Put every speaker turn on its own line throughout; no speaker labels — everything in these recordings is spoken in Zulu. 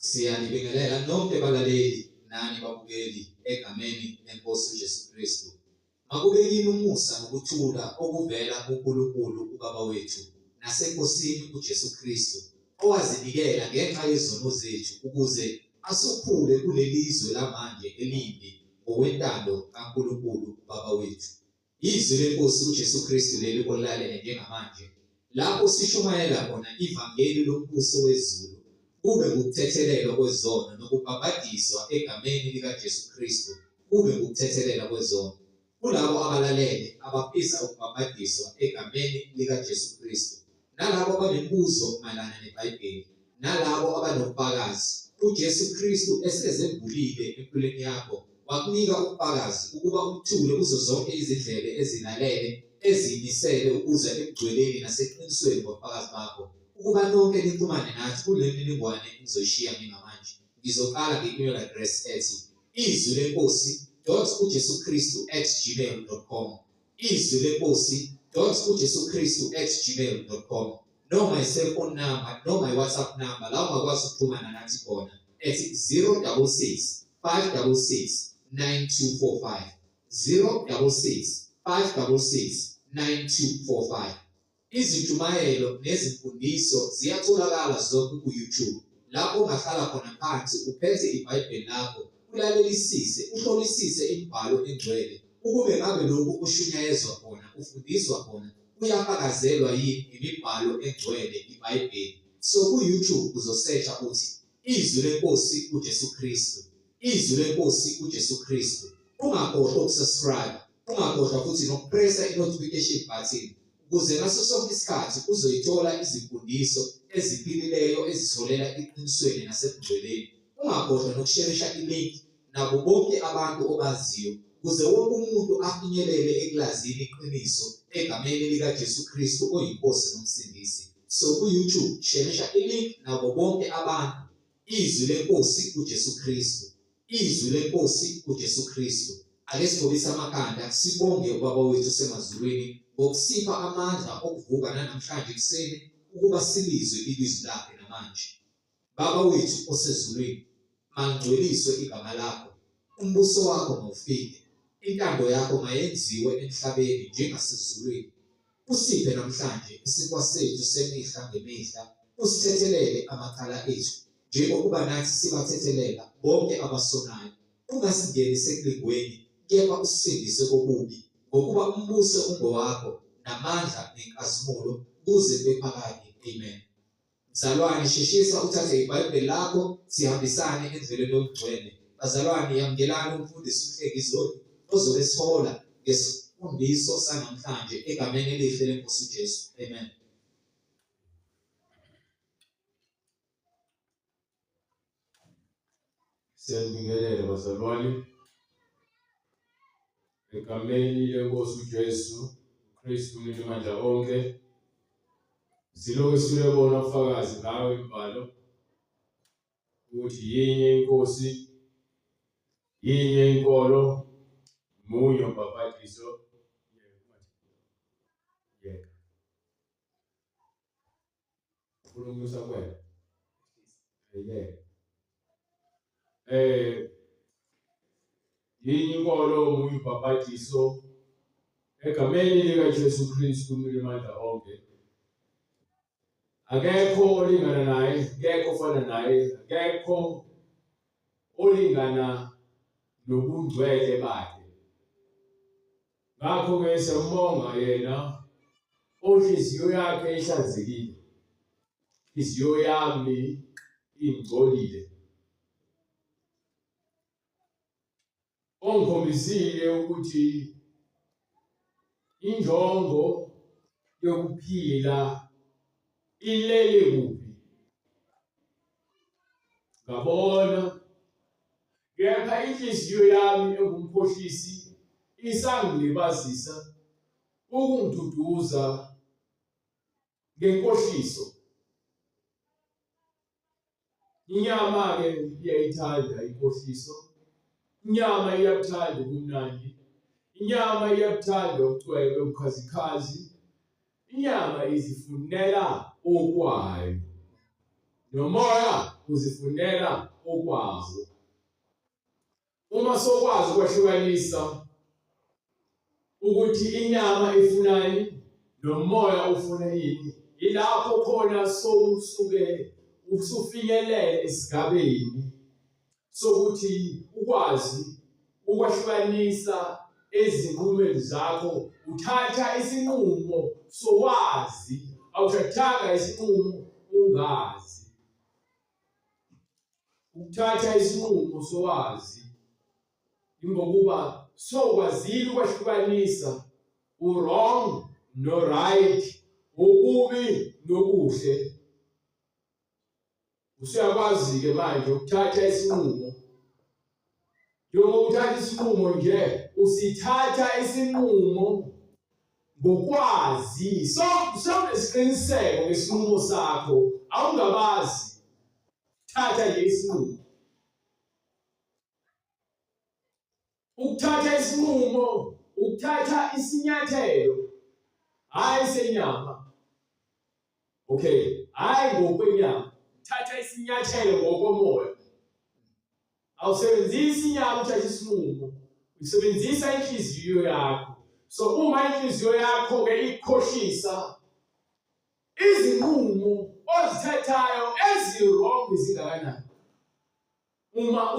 Siyanibingelela nonke balaleli nani babukeli egameni leNkosi uJesu Kristu. Makube kini umusa nokuthula okuvela kuNkulunkulu uBaba wethu naseNkosini uJesu Kristu, owazinikela ngenxa yezono zethu ukuze asophule kuleli zwe lamanje elimbi ngokwentando kaNkulunkulu uBaba wethu. Izwi leNkosi uJesu Kristu leli olilalele njengamanje, lapho sishumayela khona ivangeli lombuso wezulu, kube ngukuthethelelwa kwezono nokubhabhadiswa egameni likaJesu Kristu kube ngukuthethelelwa kwezono. Kulabo abalalele abafisa ukubhabhadiswa egameni likaJesu Kristu, nalabo abanemibuzo mayelana neBhayibheli, nalabo abanobufakazi, uJesu Kristu esezembulile empilweni yakho, wakunika ubufakazi ukuba ubuthule kuzo zonke izindlebe ezilalele, ezimisele ukuza ebugcweleni naseqinisweni ngobufakazi bakho, ukuba nonke nixhumane nathi kule mininingwane engizoyishiya njengamanje. Ngizoqala nge-email address ethi izwi lenkosi dot ujesu kristu at gmail dot com, izwi lenkosi dot ujesu kristu at gmail dot com, noma i-cellphone number noma i-WhatsApp number la ungakwazi ukuxhumana nathi khona ethi 066 566 9245, 066 566 9245. Izintshumayelo nezimfundiso ziyatholakala zonke ku-YouTube, lapho ungahlala khona phansi uphethe iBhayibheli lakho, ulalelisise, uhlolisise imibhalo engcwele, ukube ngabe lokhu oshunyayezwa khona, ufundiswa khona, kuyafakazelwa yini ngemibhalo engcwele, iBhayibheli. So ku-YouTube uzosesha uthi, Izwi leNkosi uJesu Kristu, Izwi leNkosi uJesu Kristu. Ungakhohlwa ukusubscribe, ungakhohlwa futhi nokupressa i-notification button ukuze ngaso sonke isikhathi uzoyithola izimfundiso eziphilileyo eziholela eqinisweni nasebungcweleni. Ungakhohlwa nokusherisha ilink nabo bonke abantu obaziyo ukuze wonke umuntu afinyelele ekulazini iqiniso egameni likaJesu Kristu oyiNkosi noMsindisi. So ku-YouTube sherisha ilink nabo bonke abantu, Izwi leNkosi uJesu Kristu. Izwi leNkosi uJesu Kristu. Ake sigobise amakhanda sibonge uBaba wethu osemazulwini ngokusipha amandla okuvuka nanamhlanje ekuseni ukuba silizwe ilizwi lakhe namanje. Baba wethu osezulwini, malingcweliswe igama lakho, umbuso wakho mawufike, intando yakho mayenziwe emhlabeni njengasezulwini. Usiphe namhlanje isinkwa sethu semihla ngemihla, usithethelele amacala ethu, njengokuba nathi sibathethelela bonke abasonayo. Ungasingenisi ekulingweni, kepha usisindise kokubi, ngokuba umbuso ungowakho, namandla nenkazimulo, kuze kube phakade. Amen. Mzalwane, sheshisa uthathe iBhayibheli lakho sihambisane endleleni yobungcwele. Bazalwane, yamukelani umfundisi uMhlengi Zondi ozobe esihola ngesifundiso sanamhlanje egameni elihle leNkosi uJesu. Amen.
Siyanibingelela bazalwane egameni lenkosi uJesu Kristu uMninimandla onke. Silokhu silebona ubufakazi ngayo imibhalo ukuthi yinye inkosi, yinye inkolo, munye umbhaphathiso. Yeka. Khulumisa kwena. Ayeke. Eh yinye inkolo omunye ubhabhadiso egameni likaJesu Kristu uMninimandla onke. Akekho olingana naye, akekho ofana naye, akekho olingana nobungcwele bakhe. Ngakho-ke siyambonga yena onhliziyo yakhe ihlanzekile, inhliziyo yami ingcolile. Ongikhombisile ukuthi injongo yokuphila ilele kuphi. Ngabona kepha inhliziyo yami engumkhohlisi isangilibazisa ukungiduduza ngenkohliso. Inyama-ke iyayithanda inkohliso, inyama iyabuthanda ubumnandi, inyama iyabuthanda ubucwebe, ubukhazikhazi, inyama izifunela okwayo nomoya. uzifunela okwawo. Uma sokwazi ukwehlukanisa ukuthi inyama ifunani nomoya ufuna ini, ilapho khona sowusuke usufinyelele esigabeni sokuthi ukwazi ukwahlukanisa ezinqumweni zakho, uthatha isinqumo sowazi, awuthathanga isinqumo ungazi. Ukuthatha isinqumo sowazi ingokuba sokwazile ukwahlukanisa u-wrong no-right, okubi nokuhle. Usuyakwazi-ke manje ukuthatha isinqumo. Njengoba uthatha isinqumo nje, usithatha isinqumo ngokwazi. So sewunesiqiniseko ngesinqumo sakho, awungabazi. Thatha nje isinqumo. Ukuthatha isinqumo, ukuthatha isinyathelo, hhayi senyama. Okay, hhayi ngokwenyama. Thatha isinyathelo ngokomoya. Awusebenzisi inyama uthatha isinqumo. Usebenzisa inhliziyo yakho. So uma inhliziyo yakho ke ikukhohlisa izinqumo ozithathayo ezi-wrong zingakanani? Uma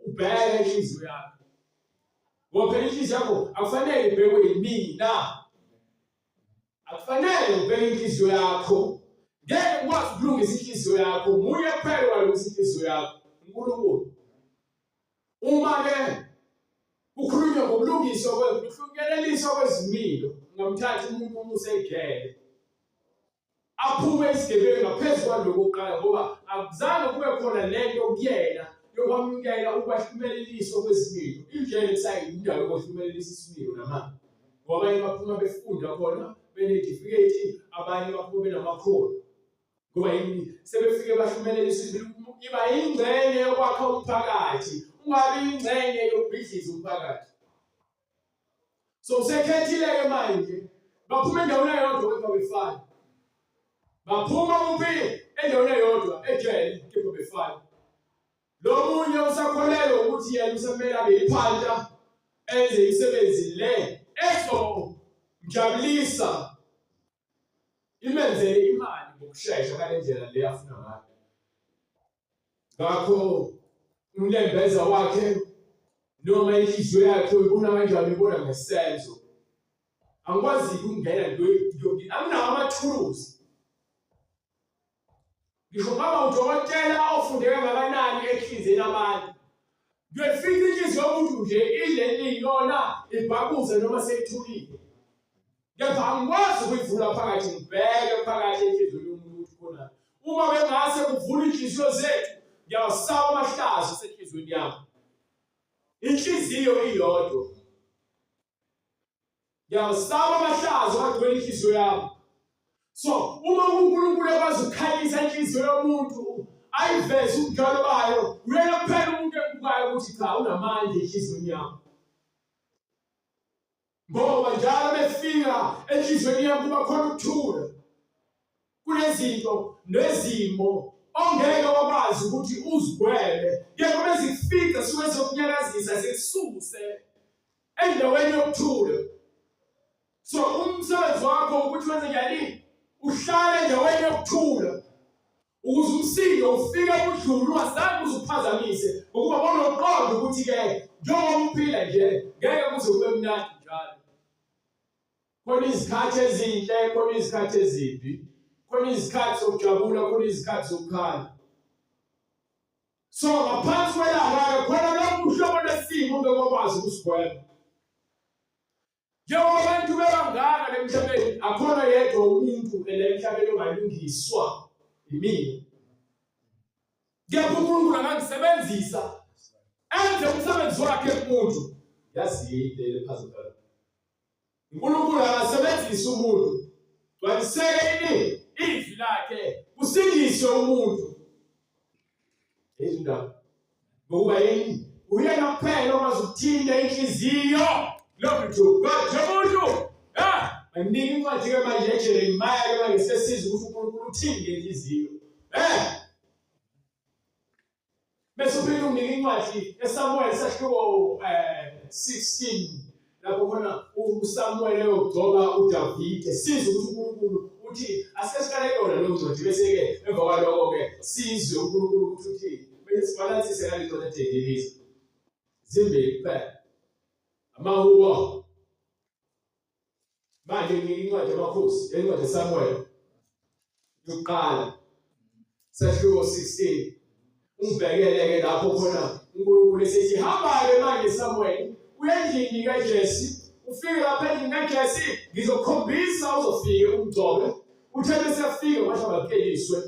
ubheka inhliziyo yakho. Ngoba phela inhliziyo yakho akufanele ibhekwe yimina. Akufanele ubheke inhliziyo yakho. Ngeke ukwazi ukulungisa inhliziyo yakho. Nguye kuphela walungisa inhliziyo yakho. uNkulunkulu. Uma ke kukhulunywa ngokulungiswa kwehlunyeleliswa kwezimilo, ungamthatha umuntu umuse ejele. Aphume isigebengu ngaphezu kwaloko kuqala ngoba akuzange kube khona lento kuyena yokwamukela ukwahlumeleliswa kwezimilo. Ijele kusayindawo yokwahlumelelisa isimilo namanje. Ngoba abanye baphuma befunda khona benetifiketi, abanye baphuma benamakhono. Ngoba yini? Sebefike bahlumelelisa isimilo. Iba yingxenye yokwakha umphakathi, ungabi yingxenye yokubhidliza umphakathi. So usekhethile-ke manje, baphuma endaweni eyodwa kepha befana. Baphuma kuphi? Endaweni eyodwa ejele kepha befana. Lo munye usakholelwa ukuthi yena usemele abe yiphanta enze imisebenzi le ezomjabulisa imenzele imali ngokushesha ngale ndlela le afuna ngayo. Ngakho unembeza wakhe noma inhliziyo yakhe uyibona kanjani? Uyibona ngesenzo. Angikwazi ukungena anginawo amathuluzi. Ngisho ngaba udokotela ofunde kangakanani ekuhlinzeni abantu, kuyoyifica inhliziyo yomuntu nje ilento iyona ibhakuze noma seyithulile. Kepha angikwazi ukuyivula phakathi ngibheke phakathi enhliziyweni yomuntu ukuthi khona. Uma bengase kuvula inhliziyo zethu, ngiyawasaba amahlazo asenhliziyweni yami. Inhliziyo iyodwa. Ngiyawasaba amahlazo agcwele inhliziyo yami. So uma uNkulunkulu ekwazi ukukhanyisa inhliziyo yomuntu ayiveze ubunjalo bayo, uyena kuphela umuntu engibukayo ukuthi cha unamandla enhliziyweni yami. Ngoba njalo befika enhliziyweni yami kuba khona ukuthula. Kunezinto nezimo ongeke wakwazi ukuthi uzigweme, kepha bezikufica suke zokunyakazisa zikususe endaweni yokuthula. So umsebenzi wakho ukuthi wenze njani? Uhlale endaweni yokuthula ukuze umsindo ufike udlule ungazange uze uphazamise ngokuba bonoqonda ukuthi ke njengoba uphila nje ngeke kuze kube mnandi njalo. Khona izikhathi ezinhle, khona izikhathi ezimbi, khona izikhathi zokujabula, khona izikhathi zokukhala. So ngaphansi kwelanga-ke khona lokhu uhlobo lwesimo ongeke wakwazi ukusigwema. Njengoba abantu bebangaka la emhlabeni, akhona yedwa umuntu la emhlabeni ongalungiswa yimina. Kepha uNkulunkulu angangisebenzisa enze umsebenzi wakhe kumuntu. Yazi yini le phazimula? uNkulunkulu angasebenzisa umuntu. Gcwaliseke ini? Izwi lakhe kusindiswe umuntu. Izindaba. Ngokuba yini? Uyena kuphela okwazi ukuthinta inhliziyo. Glory to God. Yomuntu. Ah, anginike incwadi ke manje eJeremiah ke manje sesiza ukuthi uNkulunkulu uthini ngenhliziyo. Eh! Bese uphinde unginike incwadi eSamuel sahluko 16 lapho khona uSamuel eyogcoba uDavide. Sizwe ukuthi uNkulunkulu uthi asike siqale yona leyo ncwadi bese-ke emva kwaloko-ke sizwe uNkulunkulu ukuthi uthini. Bese sibalansise ngale ncwadi edengiliza. Zimbili kuphela. Amahubo. Manje nginika incwadi yamakhosi, incwadi yaSamuel yokuqala sahluko 16. Ungibhekele ke lapho khona uNkulunkulu esethi hamba-ke manje Samuel uye endlini kaJesse, ufike lapha endlini kaJesse ngizokukhombisa uzofike umgcobe. Uthe besefika washo bakeliswe.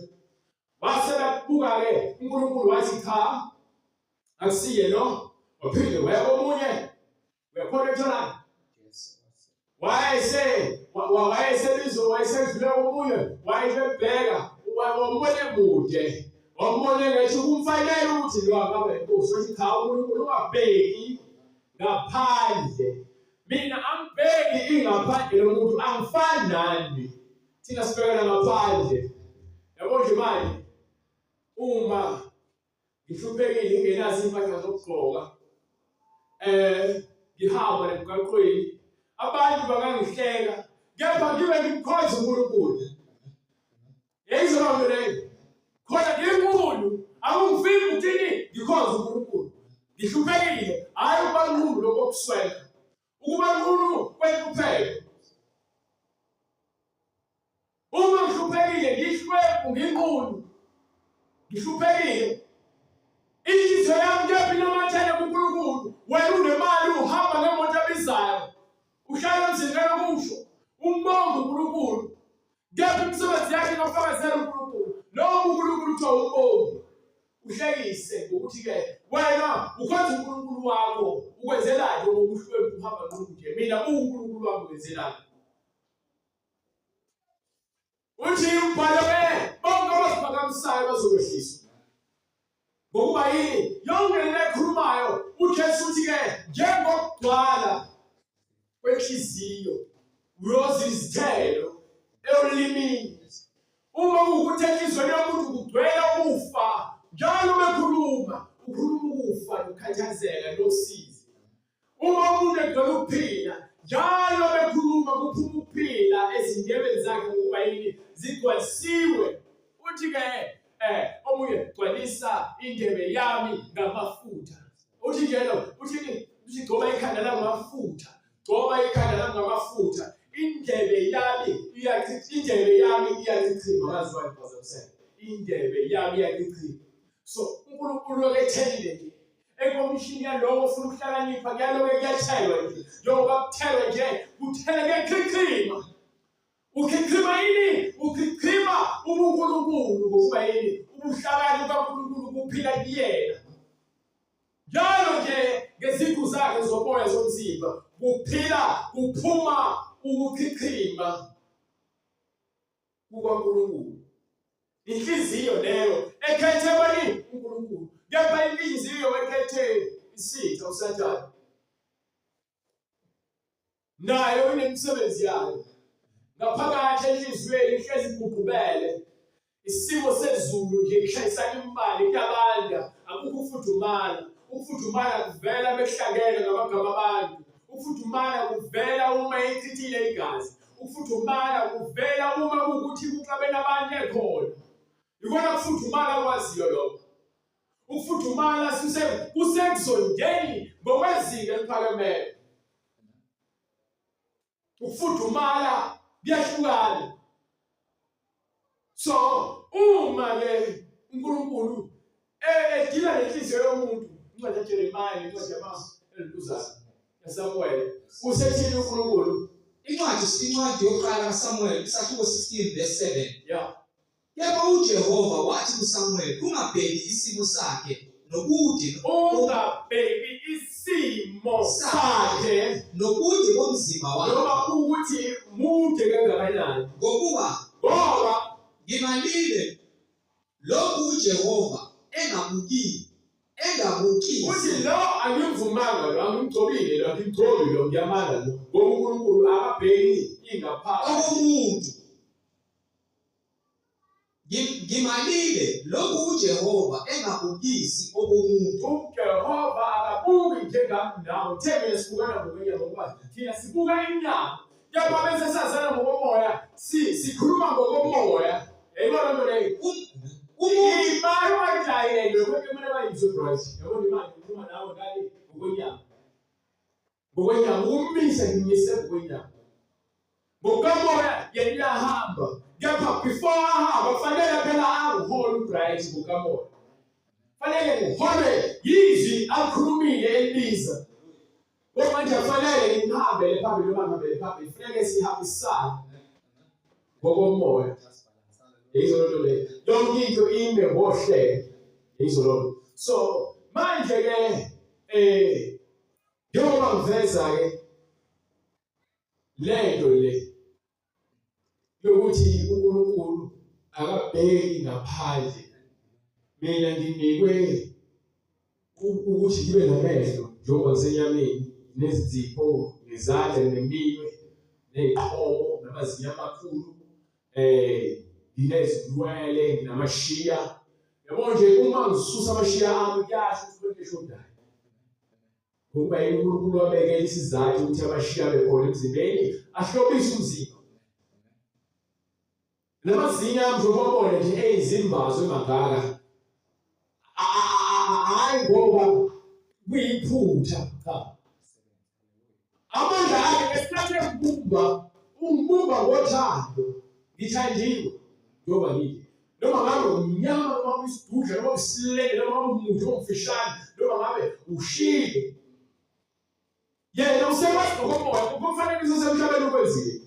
Wase babuka-ke uNkulunkulu wathi cha akusiye lo, waphinde waya komunye. Uyakhona ukutholana? Wayese wayesebizo wayesedlule komunye wayebheka wambone mude wambone ngisho kumfanele ukuthi lo akabe inkosi wathi cha uNkulunkulu ungabheki ngaphandle mina angibheki ingaphandle lomuntu angifani nani thina sibhekana ngaphandle yabo nje manje uma ngihluphekile ngingenazo impahla zokugqoka eh ngihamba emgwaqweni abantu bangangihleka kepha ngibe ngimkhonza uNkulunkulu yayizona nto leyo khona nginkulu akungifiki ukuthini ngikhonza uNkulunkulu ngihluphekile hhayi ukuba nqulu lokho kuswela ukuba nqulu kwenhlupheko Uma ngihluphekile ngihlwempu nginqunu. Ngihluphekile. Inhliziyo yami kephi inamathele kuNkulunkulu. Wena unemali uhamba ngemoto ebizayo. Uhlala emzini kanokusho. Umbonga uNkulunkulu. Kepha imisebenzi yakhe ingafakazela uNkulunkulu. Noma uNkulunkulu kuthiwa umbongi. Uhlekise ngokuthi-ke wena ukhonza uNkulunkulu wakho ukwenzelani ngokuhlwempu uhamba nqunu nje. Mina uNkulunkulu wami ukwenzelani? Uthi umbhalo ke bonke abaziphakamisayo bazokwehliswa. Ngokuba yini? Yonke lento ekhulumayo uJesu uthi ke njengokugcwala kwenhliziyo uyoza izithelo olimini. Uma kuwukuthi enhliziyweni yomuntu kugcwele ukufa, njalo bekhuluma ukhuluma ukufa nokukhathazeka nosizi. Uma umuntu egcwele ukuphila, njalo bekhuluma kuphuma ukuphila ezindebeni zakhe ngokuba yini zigcwalisiwe. Uthi-ke omunye gcwalisa indebe yami ngamafutha. Uthi njalo uthini? Uthi gcoba ikhanda lami ngamafutha, gcoba ikhanda lami ngamafutha. Indebe yami iyachichima, indebe yami iyachichima. Ngazi wani Indebe yami iyachichima. So uNkulunkulu lokethelile nje Ekomishini yalowo ofuna ukuhlakanipha kuyaloke kuyathelwa nje njengoba kuthelwe nje kuthele kuyachichima. Uchichima yini? Uchichima ubuNkulunkulu ngokuba yini? Ubuhlakani bukaNkulunkulu kuphila kuyena. Njalo nje ngeziqu zakhe zomoya zomzimba kuphila kuphuma ukuchichima kukaNkulunkulu. Inhliziyo leyo ekhethe bani? uNkulunkulu. Kepha inhliziyo ekhethe isitha uSathane nayo inemisebenzi yayo ngaphakathi enhliziyweni ihlezi igugubele isimo sezulu nje kushayisa imali kuyabanda akukho ukufudumala ukufudumala kuvela behlangene ngamagama abantu ukufudumala kuvela uma echithile igazi Ukufudumala kuvela uma kuwukuthi kuxabene abantu ekhona. Ikona kufudumala kwaziyo lokho. Ukufudumala kusekuzondeni ngokwezinga eliphakemeyo. Ukufudumala kuyahlukana. So uma ke uNkulunkulu edila nenhliziyo yomuntu, incwadi kaJeremiya, incwadi yama-elutuzana yaSamuel, usethini uNkulunkulu?
Incwadi yokuqala kaSamuel isahluko 16 verse 7.
Yeah.
Kepha uJehova wathi kuSamuel, ungabheki isimo sakhe nobude
ungabheki isimo sakhe
nobude bomzimba wakhe
noma ukuthi mude kangakanani
ngokuba
ngoba
ngimalile lokhu uJehova engabuki engabuki
uthi lo angimvumanga lo angimgcobile lo angimgcobi lo ngiyamala lo ngoba uNkulunkulu akabheki ingaphakathi
okomuntu. Ngimalile lokhu uJehova engabukisi okomuntu.
UJehova akabuki njengami nawe. Uthe mina sibukana ngokwenyama ngoba thina sibuka inyama. Kepha bese sazana ngokomoya, sikhuluma ngokomoya. Yayibona lento leyo.
Umuntu
Imali wayijayele lokho kumele bayizwe bright. Yabona imali ngikhuluma nawe ngale ngokwenyama. Ngokwenyama ukumise ngimise ngokwenyama. Ngokukamoya yena uyahamba. Kepha before ahamba kufanele phela angihole uBright ngokukamoya. Fanele ngiholwe yizwi akhulumile elibiza. Ngoba manje kufanele ngihambele phambili noma ngihambele phambili. Kufanele sihambisane ngokomoya. Yizo loo nto leyo. Yonke into ime ngohlelo. Yizo loo nto. So manje ke njengoba ngiveza ke lento le yokuthi uNkulunkulu akabheki ngaphandle mina nginikwe ukuthi ngibe namehlo njengoba ngisenyameni nezinzipho nezandla neminwe neziqhomo namazinyo amakhulu nginezinwele nginamashiya yabo nje uma ngisusa amashiya ami kuyasho ukuthi khona eshodayo Ngokuba uNkulunkulu wabeke isizathu ukuthi amashiya abe khona emzimbeni ahlobise umzimba. Namazinyo ami njengoba ubona nje eyizimbazo emangaka. Hayi ngoba kuyiphutha cha. Amandla akhe ngesikhathi embumba umbumba ngothando. Ngithandiwe njengoba nginje. Noma ngabe umnyama noma uyisidudla noma uyisileke noma ngabe umuntu omfishane noma ngabe ushile. Yena usekwazi ngokomoya ngokomfanekiso osemhlabeni ukwenzile.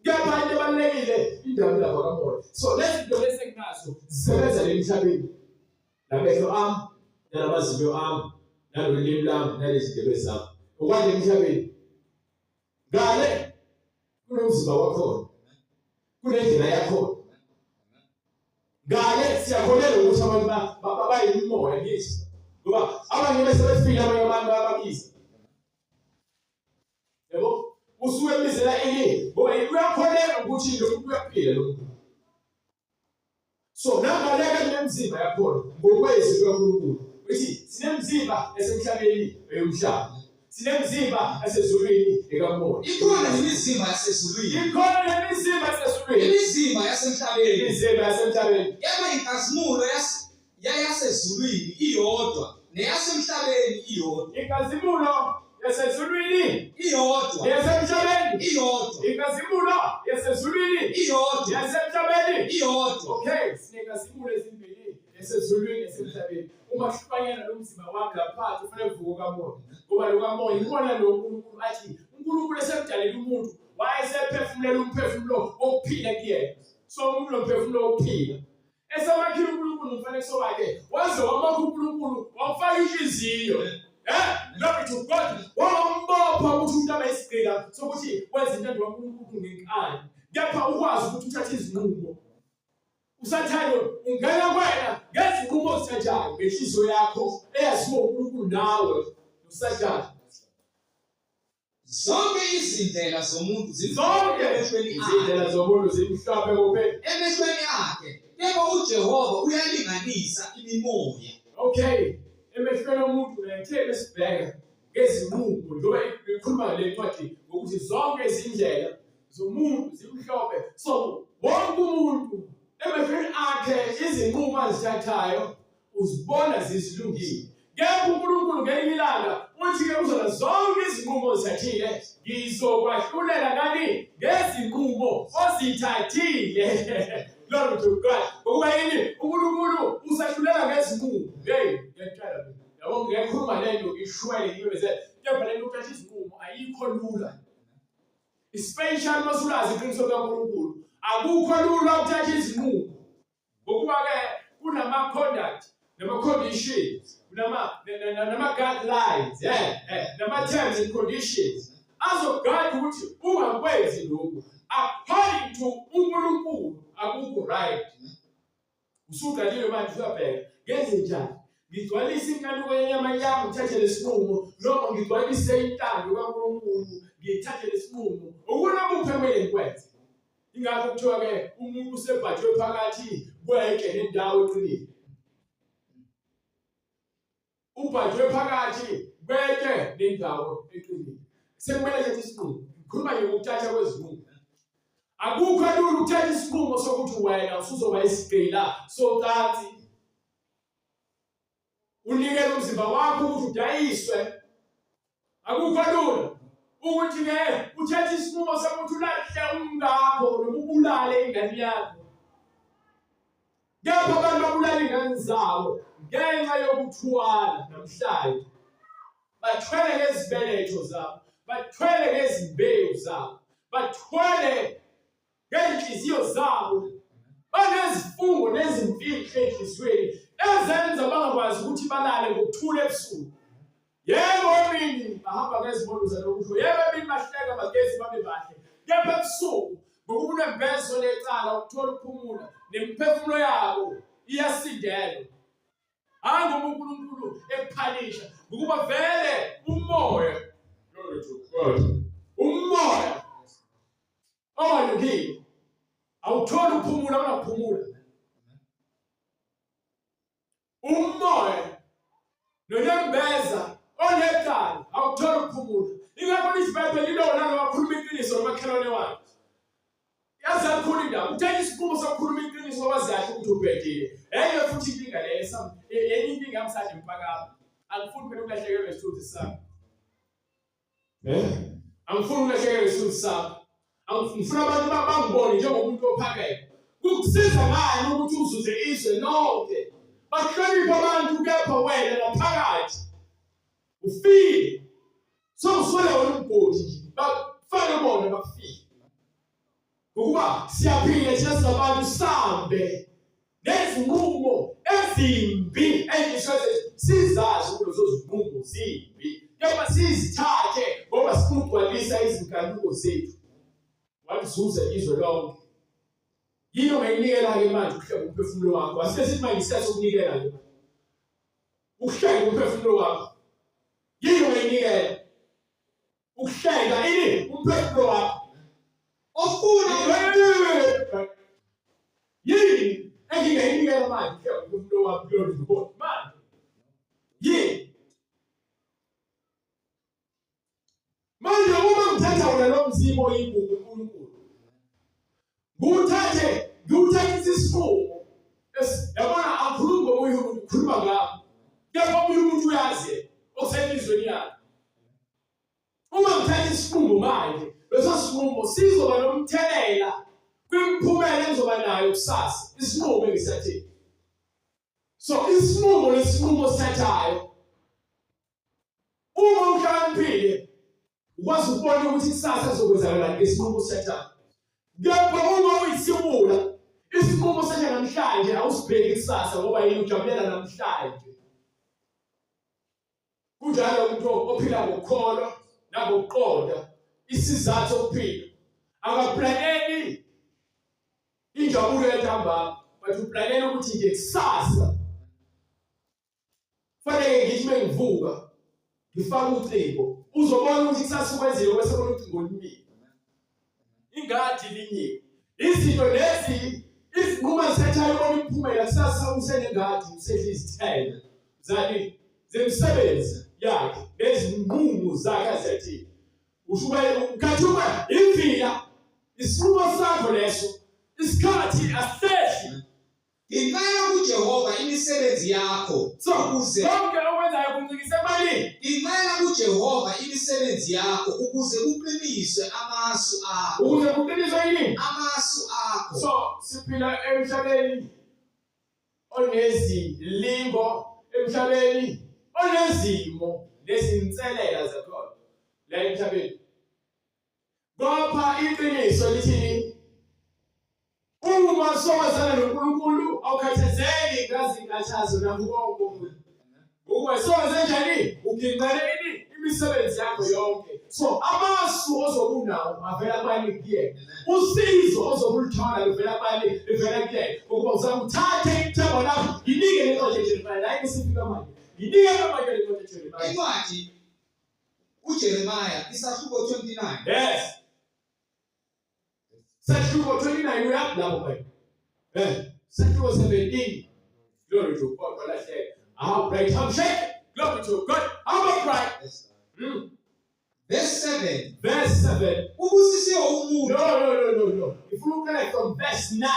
Kepha into ebalulekile indaba indaba kamoya. So lezi zinto lezi enginazo zisebenza le emhlabeni. Namehlo ami nalamazinyo ami nalolimi lami nalezi ndebe zami. Okwanje emhlabeni. Ngale kunomzimba wakhona. Kunendlela yakhona. Ngale siyakholelwa ukuthi abantu bayimimoya ngithi. Ngoba abanye bese befile abanye abantu bayababiza. Yabo? Usuke ebizela ini ngoba uyakholelwa ukuthi lo muntu uyaphila lo muntu. So nangaleke kunemizimba yakhona ngokwezwi likaNkulunkulu. Uthi sinemizimba esemhlabeni eyomhlaba. Sinemizimba esezulwini ekamoya.
Ikhona nemizimba yasezulwini.
Ikhona nemizimba esezulwini.
Imizimba yasemhlabeni.
Imizimba yasemhlabeni.
Kepha inkazimulo yasezulwini iyodwa neyasemhlabeni iyodwa.
Inkazimulo yasezulwini
iyodwa
neyasemhlabeni
iyodwa.
Inkazimulo yasezulwini
iyodwa
neyasemhlabeni
iyodwa.
Okay, sinenkazimulo ezimbili esezulwini nesemhlabeni. Uma kuhlukanyana lo mzimba wami lapha kufanele kuvuke kamoya. Ngoba lo kamoya ikona lo uNkulunkulu athi uNkulunkulu esemdalela umuntu wayesephefumulela umphefumulo wokuphila kuyena. So umuntu lo mphefumulo wokuphila Esemakhile uNkulunkulu ngomfanekiso wakhe, waze wamakha uNkulunkulu wamfaka inhliziyo. Glory to God. Wambopha ukuthi umuntu abe isigqila sokuthi wenze intando kaNkulunkulu ngenkani. Kepha ukwazi ukuthi uthathe izinqumo. Usathane ungena kuwena ngezinqumo ozithathayo ngenhliziyo yakho eyaziwa uNkulunkulu nawe noSathane.
Zonke izindlela zomuntu
Zonke
emehlweni akhe.
izindlela zomuntu zimhlophe kuphela.
Emehlweni akhe, kepha uJehova uyalinganisa imimoya.
Okay, emehlweni omuntu ngithe besibheka ngezinqumo njengoba ikhuluma le ncwadi ngokuthi zonke izindlela zomuntu zimhlophe. So wonke umuntu emehlweni akhe izinqumo azithathayo uzibona zizilungile. Kepha uNkulunkulu ngelinye ilanga uthi-ke kuzona zonke izinqumo ozithathile ngizokwahlulela ngani ngezinqumo ozithathile. Glory to God. Ngokuba yini? uNkulunkulu usahlulela ngezinqumo. Hey, ngiyakutshela mina. Yabo ngiyakhuluma le nto ngishwele ngimemezele. Kepha le nto uthatha izinqumo ayikho lula. Especially uma usulazi iqiniso likaNkulunkulu. Akukho lula ukuthatha izinqumo. Ngokuba-ke kunama-conduct nama-conditions nama-guidelines nama-terms and conditions azogada ukuthi ungakwenzi lokhu according to uNkulunkulu akukho right. Usugadile manje usuyabheka ngenze njani ngigcwalise inkanuko yenyama yami ngithathe lesinqumo noma ngigcwalise intando kaNkulunkulu ngithathe lesinqumo ukuna kuphi ekumele ngikwenze. Ingakho kuthiwa-ke umuntu usebhajwe phakathi kwetshe nendawo eqinile. Ubhajwe phakathi kwetshe nendawo eqinile. Sekumele athathe isinqumo. Ngikhuluma nje ngokuthatha kwezinqumo. Akukho lula ukuthatha isinqumo sokuthi wena usuzoba isigqila socansi. Unikele umzimba wakho ukuthi udayiswe. Akukho lula ukuthi ke uthathe isinqumo sokuthi ulahle umkakho noma ubulale ingane yakho. Kepha abantu babulala ingane zabo ngenxa yokuthwala namhlanje. Bathwele ngezibeletho zabo, bathwele ngezimbewu zabo, bathwele ngey'nhliziyo zabo. Banezifungo nezimfihlo enhliziyweni ezenza bangakwazi ukuthi balale ngokuthula ebusuku. Yebo emini bahamba ngezimoto zanokusho, yebo emini bahleka bagezi babe bahle, kepha ebusuku ngokuba unembezo lecala ukuthola ukuphumula nemiphefumulo yabo iyasindelwa. Hhayi ngoba uNkulunkulu ekuphanisha, ngokuba vele umoya, glory to God, umoya ongalungile awutholi ukuphumula, unakuphumula. Umoya nonembeza onecala awutholi ukuphumula. Ingakho lithi iBhayibheli lilona lowakhuluma iqiniso nomakhelwane wakhe. Yazi yakhulu indaba. Uthatha isinqumo sokukhuluma iqiniso wazi kahle ukuthi ubhedile. Enye futhi inkinga leyo enye inkinga yami sanje mfakama. Angifuni phela ukulahlekelwa isithunzi sami. Eh? Angifuni ukulahlekelwa isithunzi sami. Ngifuna abantu bangibone njengomuntu ophakeme. Kukusiza ngani ukuthi uzuze izwe lonke? Bahloniphe abantu kepha wena ngaphakathi ufile. Sewuswele wena umgodi nje. Bafake bona bakufile. Ngokuba siyaphila thina singabantu sambe nezinqumo ezimbi engisho sizazi ukuthi lezo zinqumo zimbi kepha sizithathe ngoba sifuna ukugcwalisa izinkanuko zethu. Walizuza izwe lonke. Yini ongayinikela-ke manje ukuhlenga umphefumulo wakho? Asike sithi manje isikhathi sokunikela-ke ukuhlenga umphefumulo wakho. Yini ongayinikela? Ukuhlenga ini umphefumulo wakho.
Ofuna
yini engingayinikela manje ukuhlenga umphefumulo wakho kulo ndlu manje? Yini? Manje uma ngithatha wona lo mzimba oyigugu uNkulunkulu, ngiwuthathe ngiwuthathise isinqumo. Yabona angikhulumi ngomunye umuntu, ngikhuluma ngami. Kepha omunye umuntu uyazi okusenhliziyweni yakhe. Uma ngithatha isinqumo manje, leso sinqumo sizoba nomthelela kwimiphumela engizoba nayo kusasa, isinqumo engisithathile. So isinqumo lesinqumo osithathayo Uma uhlakaniphile ukwazi ukubona ukuthi kusasa kuzokwenzakalani ngesinqumo osithathayo. Kepha uma uyisiwula isinqumo osithatha namhlanje awusibheki kusasa ngoba yini ujabulela namhlanje. Kunjalo umuntu ophila ngokukholwa nangokuqonda isizathu sokuphila. Akaplaneli injabulo yantambama, but uplanela ukuthi nje kusasa Fanele ngithi mengivuka ngifake ucingo uzobona ukuthi kusasa ukwenzile bese bona ucingo oluningi. Ingadi linyiwe. Izinto lezi izinqumo ezithathayo ubona imiphumela kusasa usenengadi usedla izithelo zani zemisebenzi yakhe nezinqumo zakhe azethe. Ushuba ukhathuka ivila isinqumo sakho leso isikhathi asehli.
Ngicela kuJehova imisebenzi yakho
So,
ukuze
konke okwenzayo kuncikise emalini.
Ngicela kuJehova imisebenzi yakho ukuze kuqiniswe amasu akho.
Ukuze kuqiniswe yini?
Amasu akho.
So, siphila emhlabeni onezilingo, emhlabeni onezimo nezinselela zakhona la emhlabeni. Bopha iqiniso lithini? Uma sowazana noNkulunkulu awukhathazeki ngazinkathazo nakho konke. Ukuba sowenze njani? Uginqele ini imisebenzi yakho yonke. So amasu ozobunawo avela kubani kuyena. Usizo ozobuluthola luvela kubani livela kuyena. Ngokuba uzakuthatha ithemba lakho nginike le ncwadi yeJeremiya. La isifika manje. Nginike manje le ncwadi yeJeremiya.
Incwadi uJeremiya isahluko 29.
Yes. Sahluko 29 uyaphi lapho manje? Eh. Sahluko 17. Glory to God. Walahleka. Ah, bright. I'm shaking. Glory to God. I'm bright.
Yes.
Verse
7.
Verse 7.
Ubusisiwe umuntu.
No, no, no, no, no. Ngifuna ukuqala from verse 9.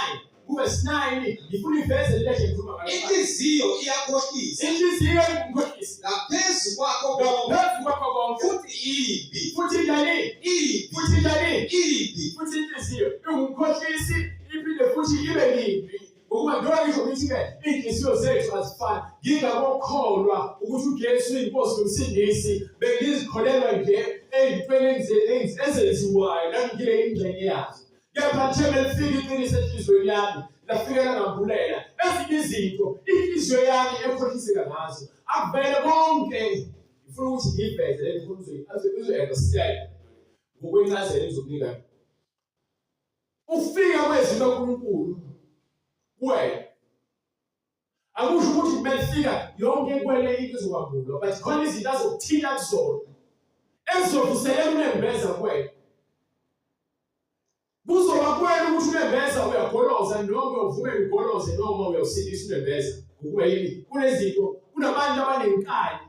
Kuverse 9 ngifuna ivese leli ngikhuluma ngalo.
Inhliziyo iyakhohlisa.
Inhliziyo iyakhohlisa.
Ngaphezu kwakho konke.
Ngaphezu kwakho konke.
Futhi imbi.
Futhi njani?
Imbi.
Futhi njani?
Imbi.
Futhi inhliziyo ingumkhohlisi iphinde futhi ibe yimbi. Ngokuba njengoba ngisho ngithi-ke iy'nhliziyo zethu azifani. Ngingakokholwa ukuthi uJesu uyinkosi nomsindisi, bengizikholelwa nje ey'ntweni ezenziwayo nami ngile ingxenye yazo. Kepha lithe melifika iqiniso enhliziyweni yami, lafika langambulela ezinye izinto inhliziyo yami ekhohliseka ngazo. Akuvele konke. Ngifuna ukuthi ngiveze le nkulumo uzoyi-understand ngokwencazelo engizokunika yona. Ukufika kwezwi likaNkulunkulu kuwena akusho ukuthi kumele fika yonke kwele into izokwambulwa, but khona izinto azokuthinta kuzona ezizovuselela unembeza kuwena. Kuzoba kuwena ukuthi unembeza uyagoloza noma uyawuvumela ugoloze noma uyawusindisa unembeza. Ngokuba yini? Kunezinto, kunabantu abanenkani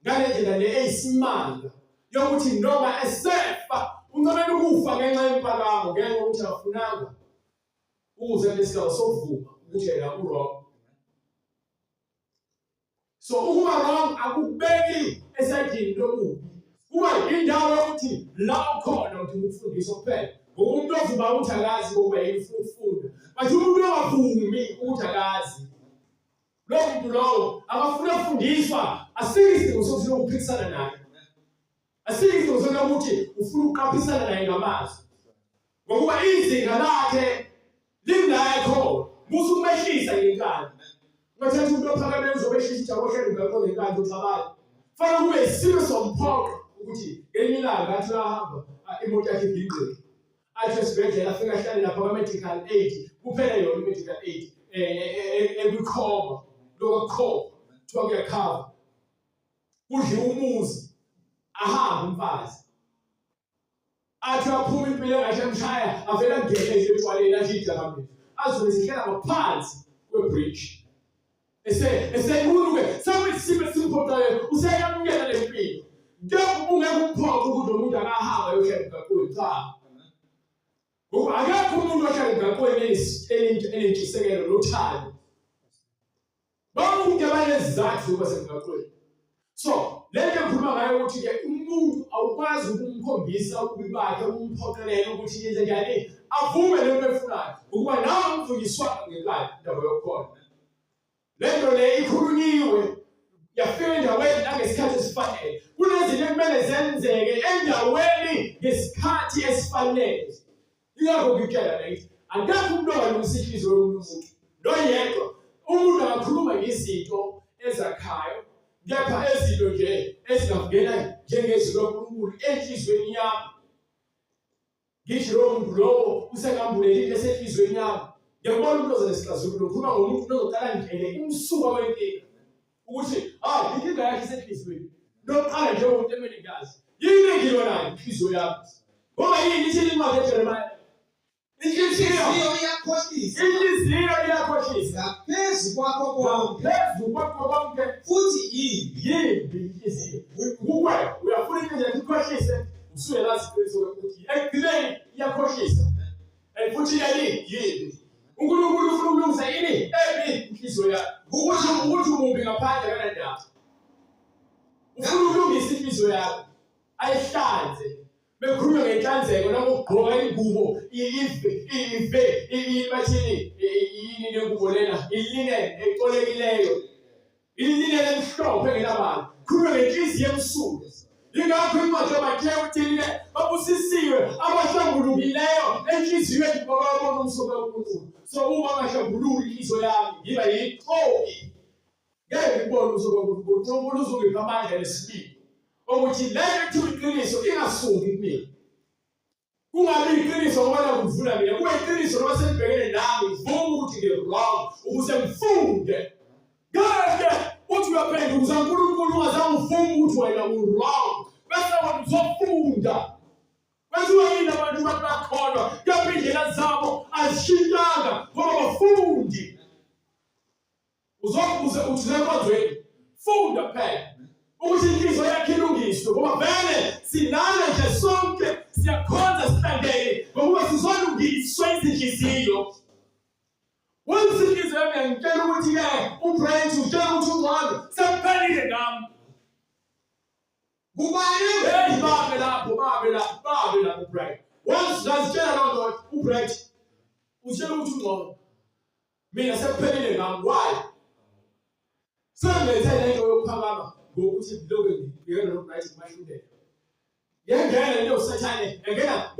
ngale ndlela le eyisimanga yokuthi noma esefa uncamela ukufa ngenxa yempakamo, ngenxa yokuthi akafunanga ukuze lesigaba sokuvuma ukuthi yena u-wrong. So ukuba wrong akukubeki esayidini lobubi, kuba indawo yokuthi la ukhona udinga ukufundiswa kuphela. Ngoba umuntu ovuma ukuthi akazi ngokuba yini ufuna ukufunda, but umuntu ongavumi ukuthi akazi, lowo muntu lowo akafuna ukufundiswa. Asikho isidingo sokuthi lokuphikisana naye, asikho isidingo sokuthi ufuna ukuqaphisana naye ngamazwi, ngokuba izinga lakhe lingekho khona. Musa ukumehlisa ngenkani. Ungathatha umuntu ophakame uzobehlisa ijabohlelo ngakho ngenkani uxabane. Fanele kube isimo somphoqo ukuthi ngelinye ilanga athi uyahamba imoto yakhe igingqike, athi esibhedlela afike ahlale lapha kwa-medical aid kuphela yona i-medical aid ekwikhoma lokukhoma kuthiwa kuyakhava kudliwa umuzi ahambe umfazi athi aphuma impilo engathi emshaya avele angene nje etshwaleni athi idakamizwa azobe zihlela ngaphansi kwe-bridge esenqunu-ke sekuyisimo esimphoqayo useyamukela le mpilo. Kepha ungeke umphoqe ukuthi lo muntu akahamba ayohlala emgaqweni, cha. Ngoba akekho umuntu ohlala emgaqweni enentshisekelo nothando. Bonke banezizathu zokuba semgaqweni. So le nto engikhuluma ngayo ukuthi-ke umuntu awukwazi ukumkhombisa ububi bakhe umphoqelele ukuthi yenze njani avume le nto efunayo, ukuba nawe umvunyiswanga ngenkani indaba yokukhona. Le nto le ikhulunyiwe yafika endaweni nangesikhathi esifanele. Kunezinto ekumele zenzeke endaweni ngesikhathi esifanele. Ingakho ngikutshela la ngithi akekho umuntu ongalungisa inhliziyo yomunye umuntu noyedwa. Umuntu angakhuluma ngezinto ezakhayo, kepha ezinto nje ezingangena njengezwi loNkulunkulu enhliziyweni yami, ngisho lowo muntu lowo usengambuleli into esenhliziyweni yami. Ngiyakubona umuntu oza nesixazululo, ngikhuluma ngomuntu ozoqala ngene umsuka wenkinga ukuthi hayi inkinga yakhe isenhliziyweni. Lokuqala nje umuntu emele ngazi yini engilwa nayo inhliziyo yami, ngoba yini ithini incwadi eJeremiya?
Inhliziyo iyakhohlisa.
Inhliziyo iyakhohlisa.
Ngaphezu kwakho konke.
Ngaphezu kwakho konke.
Futhi yimbi.
Yimbi inhliziyo. Kuwe uyafuna inhliziyo yakho ikhohlise, usuyelazi iqiniso ukuthi ekugcineni iyakhohlisa. And futhi yini yimbi. uNkulunkulu ufuna ukulungisa ini embi inhliziyo yakho. Ukuthi umubi ngaphandle kanandaba. Ufuna ukulungisa inhliziyo yakho. Ayihlanze. Bekhuluma ngenhlanzeko nangokugqoka ingubo ive ive bathini yini lengubo lena iline ecolekileyo iline lemhlophe engenabala. Khuluma ngenhliziyo emsulwa. Yingakho incwadi yoMathewu ithini-ke babusisiwe abahlambulukileyo enhliziyweni ngoba babona umsuka kaNkulunkulu. So uma ngahlambululi inhliziyo yami ngiba yixoki. Ngeke ngibone ubuso bukaNkulunkulu. UNkulunkulu uzongipha amandla nesibindi ukuthi le nto ekuthiwa iqiniso ingasuki kumina. Kungabi iqiniso ngoba nakuvuna mina, kube iqiniso noma selibhekene nami, ngivume ukuthi ngi-wrong ukuze ngifunde. Ngeke uthi uyaphenduka uNkulunkulu ungazange uvume ukuthi wena u-wrong, bese wena uzofunda. Kuthiwa yini abantu bathi bakholwa kepha iy'ndlela zabo azishintshanga ngoba bafundi. Uzokuze uthi enkonzweni funda phela ukuthi inhliziyo yakhe ilungiswe ngoba vele sinana nje sonke siyakhonza sihlangene ngokuba sizolungiswa izinhliziyo. Once inhliziyo yami yangitshela ukuthi-ke uBrent utshela ukuthi ungcono sekuphelile ngami.
Kubani?
Hey babe lapho babe lapho babe lapho Bright. Once ngazitshela loo nto uBright utshela ukuthi ungcono. Mina sekuphelile ngami why? Sengenze lento yokuphakama ngokuthi ngiloke ngibhekene noBright ngimahlulele. Yengena lento yosathane yangena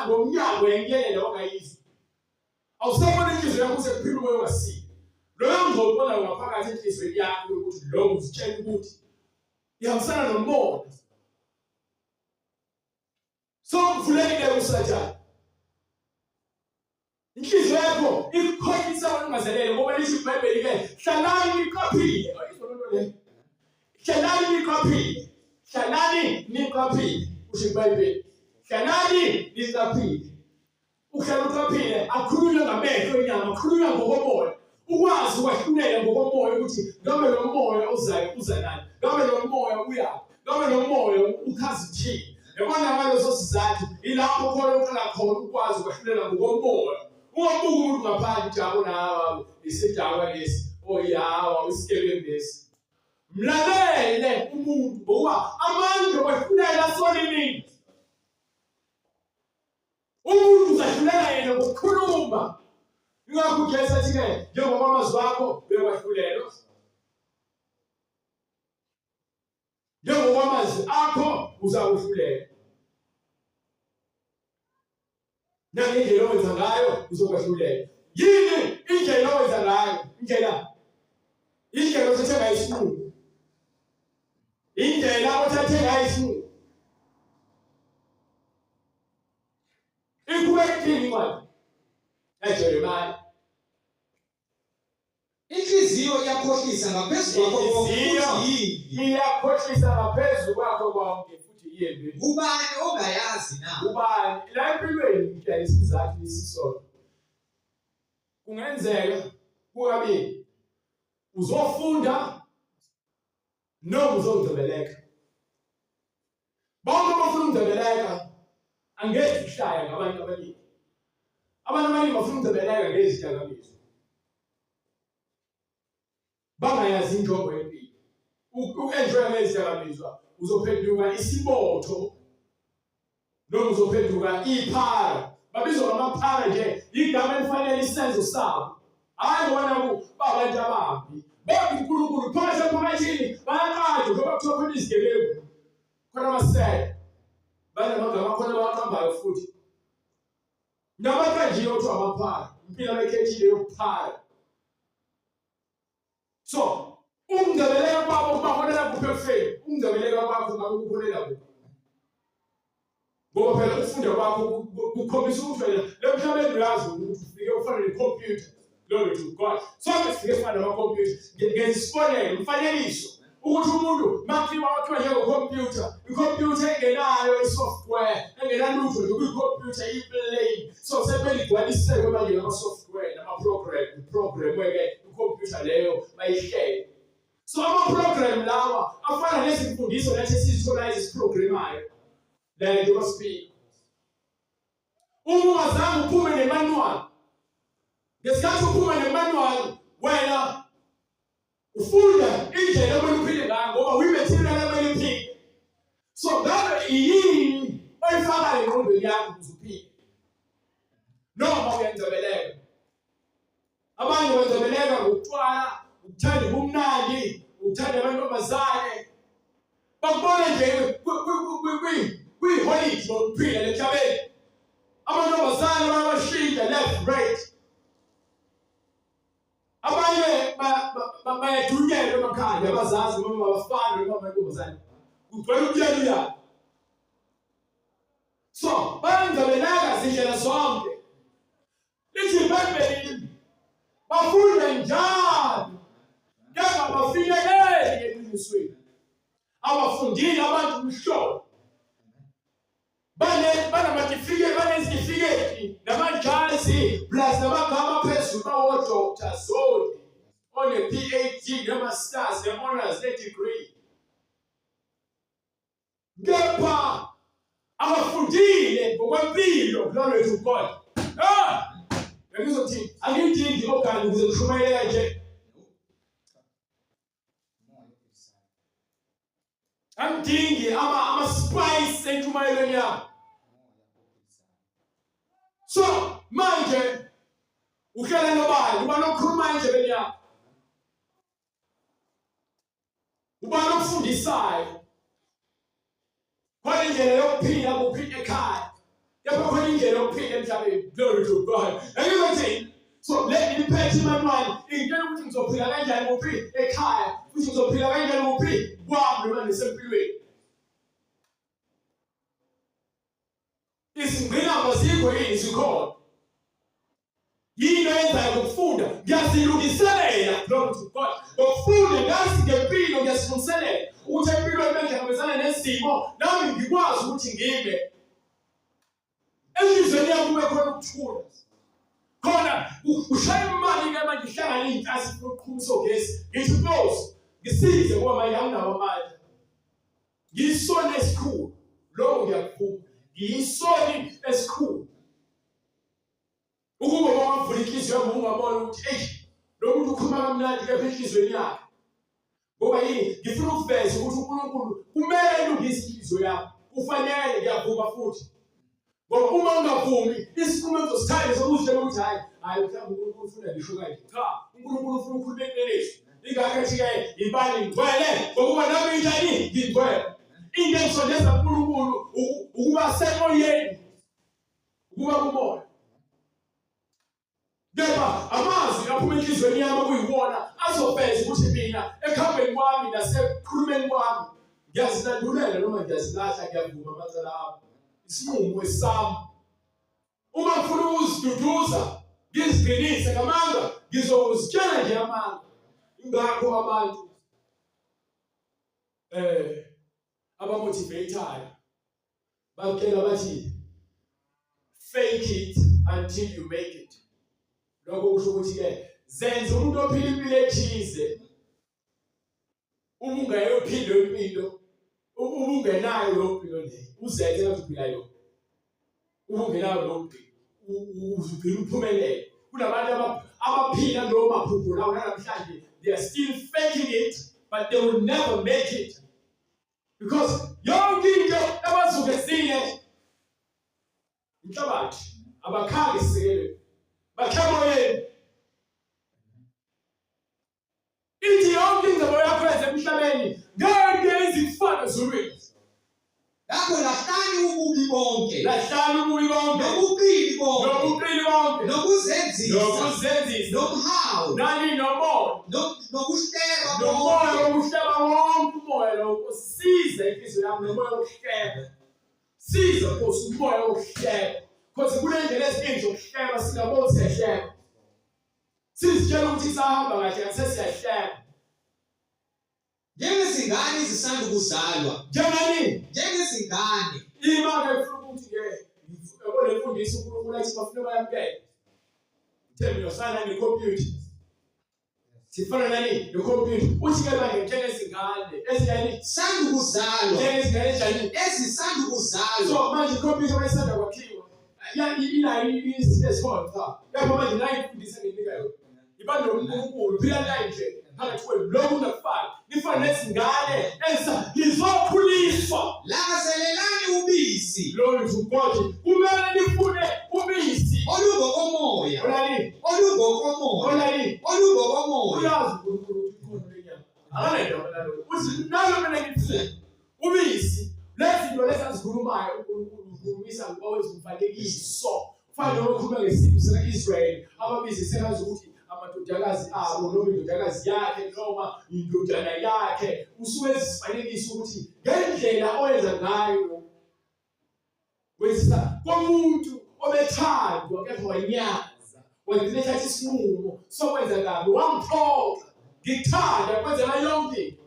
ngomnyango yenkelele ongayizwa. Awusabona inhliziyo yakho sekuphila umoya ongasile. Loyo ngqondo onayo ngaphakathi enhliziyweni yakho ukuthi lo uzitshela ukuthi ihambisana nomona. So mvulekile uSathane. Inhliziyo yakho ikukhohlisa wena ungazelele ngoba lisho iBhayibheli ke hlalani niqaphile. Ayizwa lento le. Hlalani niqaphile. Hlalani niqaphile. Usho iBhayibheli. Hlalani niqaphile. Uhlala uqaphile akhulunywe ngamehlo enyama, akhulunywa ngokomoya. Ukwazi ukwahlulela ngokomoya ukuthi ngabe lo moya ozayo uza nani, ngabe lo moya uyaphi, ngabe lo moya uchaza ukuthini. Yabona ngaleso sizathu ilapho khona uqala khona ukwazi ukwahlulela ngokomoya. Ungabuki umuntu ngaphandle ujabo nawe isidakwa lesi, oyawa isigebengu lesi. Mlalele umuntu ngokuba amandla okwahlulela asolimini. Umuntu uzahlulela yena ngokukhuluma. Ingakho uJesu athi-ke njengoba amazwi akho bekwahlulelwa. Njengoba amazwi akho uzakuhlulela. Nangendlela owenza ngayo uzokwahlulela. Yini indlela owenza ngayo? Indlela indlela othathe ngayo isinqumo. Indlela othathe ngayo isinqumo. Iqhubeka ithini incwadi kaJeremiya?
Inhliziyo iyakhohlisa ngaphezu kwakho konke futhi yimbi.
Iyakhohlisa ngaphezu kwakho konke futhi yimbi.
Ubani ongayazi na?
Ubani la empilweni ngitshela isizathu isisodwa. Kungenzeka kukabili. Uzofunda noma uzongcebeleka. Bonke abafuna ukungcebeleka angeke kuhlaya ngabantu abaningi. Abantu abaningi bafuna ukungcebeleka ngezidakamizwa. Bangayazi injongo yempilo. Uku-enjoya ngezidakamizwa uzophenduka isibotho noma uzophenduka iphara. Babizwa ngamaphara nje igama elifanele isenzo sabo. Hayi ngoba naku babantu ababi. Bonke uNkulunkulu phakathi emphakathini bayaqanjwa njengoba kuthiwa khona izigebengu. Khona amasele. Banamagama akhona abawaqambayo futhi. Nabaqanjiwe kuthiwa amaphara. Impilo abayikhethile yokuphara. So, ukungcebeleka kwabo kubaholela kuphi ekufeni? Ukungcebeleka kwakho ngabe kuholela kuphi? Ngoba phela ukufunda kwakho kukhombisa ukuthi wena le mhlabeni uyazi ukuthi ufike ufana nekhompyutha. Glory to God. Sonke sifike sifana namakhompyutha. Ngenza isibonelo, umfanekiso ukuthi umuntu makhiwa wakhiwa njengokhompyutha, ikhompyutha engenayo i-software, engenalutho nje kuyikhompyutha iyi-plain. So sekumele igcwaliseke manje ngama-software nama-program, iprogram-ke ikhompyutha leyo bayihlele. So ama-program lawa afana nezimfundiso nathi esizitholayo ezisiprogramayo la njengoba siphila. Uma ungazange uphume ne-manual, ngesikhathi uphuma ne-manual wena ufunda indlela okumele uphile ngayo ngoba uyi-material ekumele uphile. So ngabe yini oyifakayo engqondweni yakho ukuze uphile? Noma uyangcebeleka. Abanye bangcebeleka ngokutshwala, ukuthanda ubumnandi, ukuthanda amantombazane. Bakubona nje kwiholidi lokuphila lemhlabeni. Amantombazane bayawashintsha left right. Abanye bayadunyelwa emakhaya abazazi noma abafana noma amantombazane. Kugcwele ukuyaluyalu. So bayangcebeleka zindlela zonke. Lithi iBhayibheli bafunde njalo kepha bafinyeleli eqinisweni. Abafundile abantu umhlolo. Bane banamatifiketi banezitifiketi namajazi plus namagama aphezulu bawo-doctor zoli one-PhD nema-stars ne-honors ne-degree. Kepha abafundile ngokwempilo, glory to God. Ah! Bengizothi angidingi ogani ukuze ngishumayele kanje. Angidingi ama ama spice entshumayelweni yami. So manje uhlala nobani? Ubani okhuluma endlebeni yakho? Ubani okufundisayo? Khona indlela yokuphila kuphi ekhaya. Kepha khona indlela yokuphila emhlabeni. Glory to God. Angizothini? So le iphethe imanual ingitshela ukuthi ngizophila kanjani kuphi ekhaya futhi ngizophila kanjani kuphi kwami noma nesempilweni. Izingqinamba zikho yini zikhona? Yini oyenzayo ngokufunda? Ngiyazilungiselela glory to God. Ngokufunda ngazi ngempilo ngiyazilungiselela ukuthi empilweni bengihlangabezana nezimo nami ngikwazi ukuthi ngime. Enhliziyweni yami kube khona ukuthula. Khona ushaya imali ke manje ihlangane iy'nhlasi ifuna ukuqhumisa ogesi. Ngithi Nkosi ngisize ngoba manje anginawo amandla. Ngiyisoni esikhulu. Lokho ngiyakuvuma. Ngiyisoni esikhulu. Ukuba wavula inhliziyo yami ungabona ukuthi eish lo muntu ukhuluma kamnandi kepha enhliziyweni yakhe. Ngoba yini? Ngifuna ukuveza ukuthi uNkulunkulu kumele elungise inhliziyo yakho. Kufanele ngiyavuma futhi. Ngoba uma ungavumi isinqumo engizosithatha sokuzitshela ukuthi hayi hayi mhlawumbe uNkulunkulu ufuna ngisho kanje. Cha, uNkulunkulu ufuna ukhulume iqiniso. Ingakho ethi-ke yibani ngcwele ngokuba nami njani ngingcwele. Into engisondeza kuNkulunkulu ukuba semoyeni ukuba kumoya kepha amazwi aphuma enhliziyweni yami okuyiwona azofeza ukuthi mina ekuhambeni kwami nasekukhulumeni kwami ngiyazilandulela noma ngiyazilahla ngiyavuma amacala ami isinqumo esami uma ngifuna ukuziduduza ngiziqinise ngamanga ngizokuzitshela nje amanga ingakho abantu eh abamotivator Bakutshela bathi fake it until you make it. Lokho kusho ukuthi ke zenza umuntu ophila impilo ethize uma ungayophila leyo mpilo uma ungenayo leyo mpilo leyo uzenze ngathi uphila yona uma ungenayo leyo mpilo uzuphila uphumelele kunabantu abaphila lowo maphupho lawo namhlanje they are still faking it but they will never make it because yonke into ebazungezile inhlabathi abakhange isisekelweni bakhe emoyeni ithi yonke ingcebo yakho yasemhlabeni ngeke izikufane ezulwini
Lapho lahlani ububi bonke.
Lahlani ububi bonke.
Nobuqili bonke.
Nobuqili bonke.
Nokuzenzisa.
Nokuzenzisa.
Nomhawu.
Nani nomoya.
Nokuhleba
Nomoya wokuhleba wonke umoya lo Nkosi siza inhliziyo yami nomoya wokuhleba. Siza Nkosi umoya wokuhleba. Because kunendlela eziningi zokuhleba singaboni siyahleba. Sizitshela ukuthi sahamba kahle kanti sesiyahleba.
Njengezingane ezisanda ukuzalwa.
Njengani?
Njengezingane.
Ima-ke ngifuna ukuthi-ke yabo le mfundiso uNkulunkulu athi bafuna bayamukele. Uthe mina usana nekhompyutha. Sifana nani nekhompyutha. Uthi-ke manje njengezingane eziyani?
Sanda ukuzalwa.
Njengezingane ezinjani?
Ezisanda ukuzalwa.
So manje ikhompyutha mayisanda kwakhiwa inayo izinto ezikhona cha. Kepha manje nayi imfundiso enginika yona. Iba noNkulunkulu phila naye nje phakathi kwenu lokhu ungakufaki nifane nezingane eza nizokhuliswa
Langazelelani ubisi
glory to God kumele nifune ubisi
olungokomoya
olani
olungokomoya
olani
olungokomoya
uyazi uNkulunkulu ukuthi ukhona lenyama akanendaba nalokho uthi nalo mina ngifune ubisi lezi zinto lezi azikhulumayo uNkulunkulu ukhulumisa ngoba wenza umfanekiso Kufana noma ukhuluma ngesizwe sika-Israyeli ababize sengazi ukuthi amadodakazi abo noma indodakazi yakhe noma indodana yakhe usuke ezifanekisa ukuthi ngendlela oyenza ngayo wenzisa komuntu obethandwa kepha wanyaza wagcina ethatha isinqumo sokwenza kabi wangiphoxa ngikuthanda kwenzela yonke into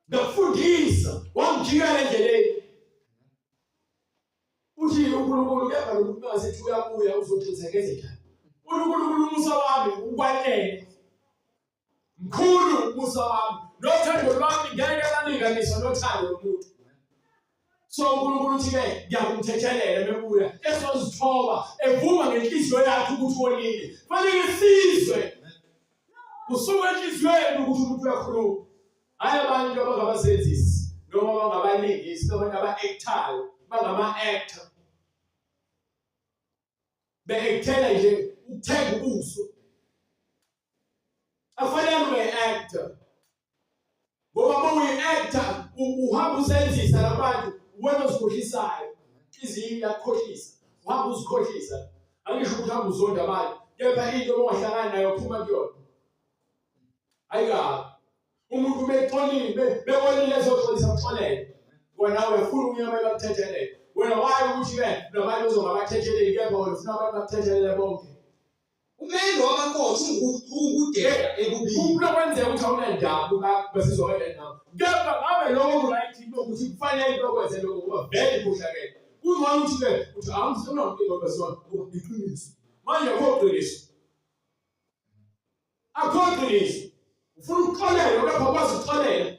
ngakufundisa wangijikela endleleni. Uthi uNkulunkulu kepha lo muntu ngasethi uyabuya uzochitha ngenze njani? UNkulunkulu umusa wami ukwanele. Mkhulu umusa wami nothando lwami ngeke lalinganiswa nothando lomuntu. So uNkulunkulu uthi-ke ngiyakumthethelela mebuya esozithoba evuma ngenhliziyo yakhe ukuthi wonile. Fanele sizwe kusuka enhliziyweni ukuthi umuntu uyakhuluma. Hhayi abantu abangabazenzisi noma abangabalingisi abantu aba-act-ayo bangama-actor be-actela nje ukuthenga ubuso. Afanele ube actor ngoba uma uyi-actor uhamba usenzisa labantu wena ozikhohlisayo inhliziyo iyakukhohlisa uhamba uzikhohlisa angisho ukuthi hamba uzonda abantu kepha into uma ungahlangani nayo phuma kuyona ayikabi umuntu bexolile bekonile ezoxolisa kuxolele wena uyafuna unyama bakuthethelele wena wayi ukuthi-ke nabantu ozongabathetheleli kepha wena ufuna abantu bakuthethelele bonke
Umendo wabaqotho ungukudela ekubili.
Kunokwenzeka ukuthi awunandaba basizwa kanjani nawe. Kepha ngabe lokho ku-right ukuthi kufanele bakwenze lokho ngoba vele kukhohlakele. Kungcono ukuthi-ke uthi angifuna ngoba bazona ngoba iqiniso. Manje akho qiniso. Akho qiniso. Ufuna ukuxolelwa kepha ukwazi ukuxolela.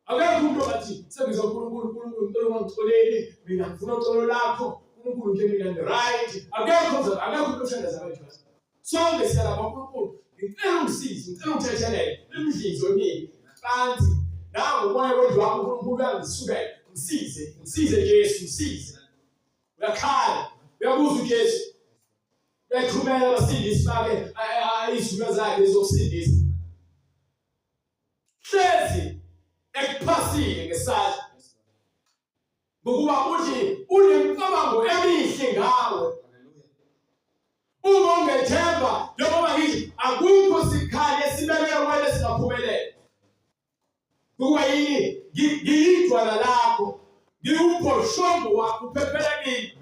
Akekho umuntu ongathi sengizwa uNkulunkulu uNkulunkulu ngicela ungangixoleli mina ngifuna uxolo lakho uNkulunkulu nje mina ngi-right. Akekho akekho umuntu othandaza kanjalo. Sonke siyalapha uNkulunkulu ngicela ungisize ngicela ungithethelele imidlinzo emibi phansi nangu umoya wendlu wakho uNkulunkulu uyangisukela ngisize ngisize Jesu ngisize. Uyakhala uyabuza uJesu uyathumela abasindisi bakhe izithunywa zakhe ezokusindisa. Hlezi ekuphasile ngesandla ngokuba uthi unemicabango emihle ngawe. Uma ungethemba njengoba ngithi akukho sikhali esibekelwe wena singaphumelela. Kuba yini? Ngiyidwala lakho, ngiwumbhoshongo wakho, uphephela kimi.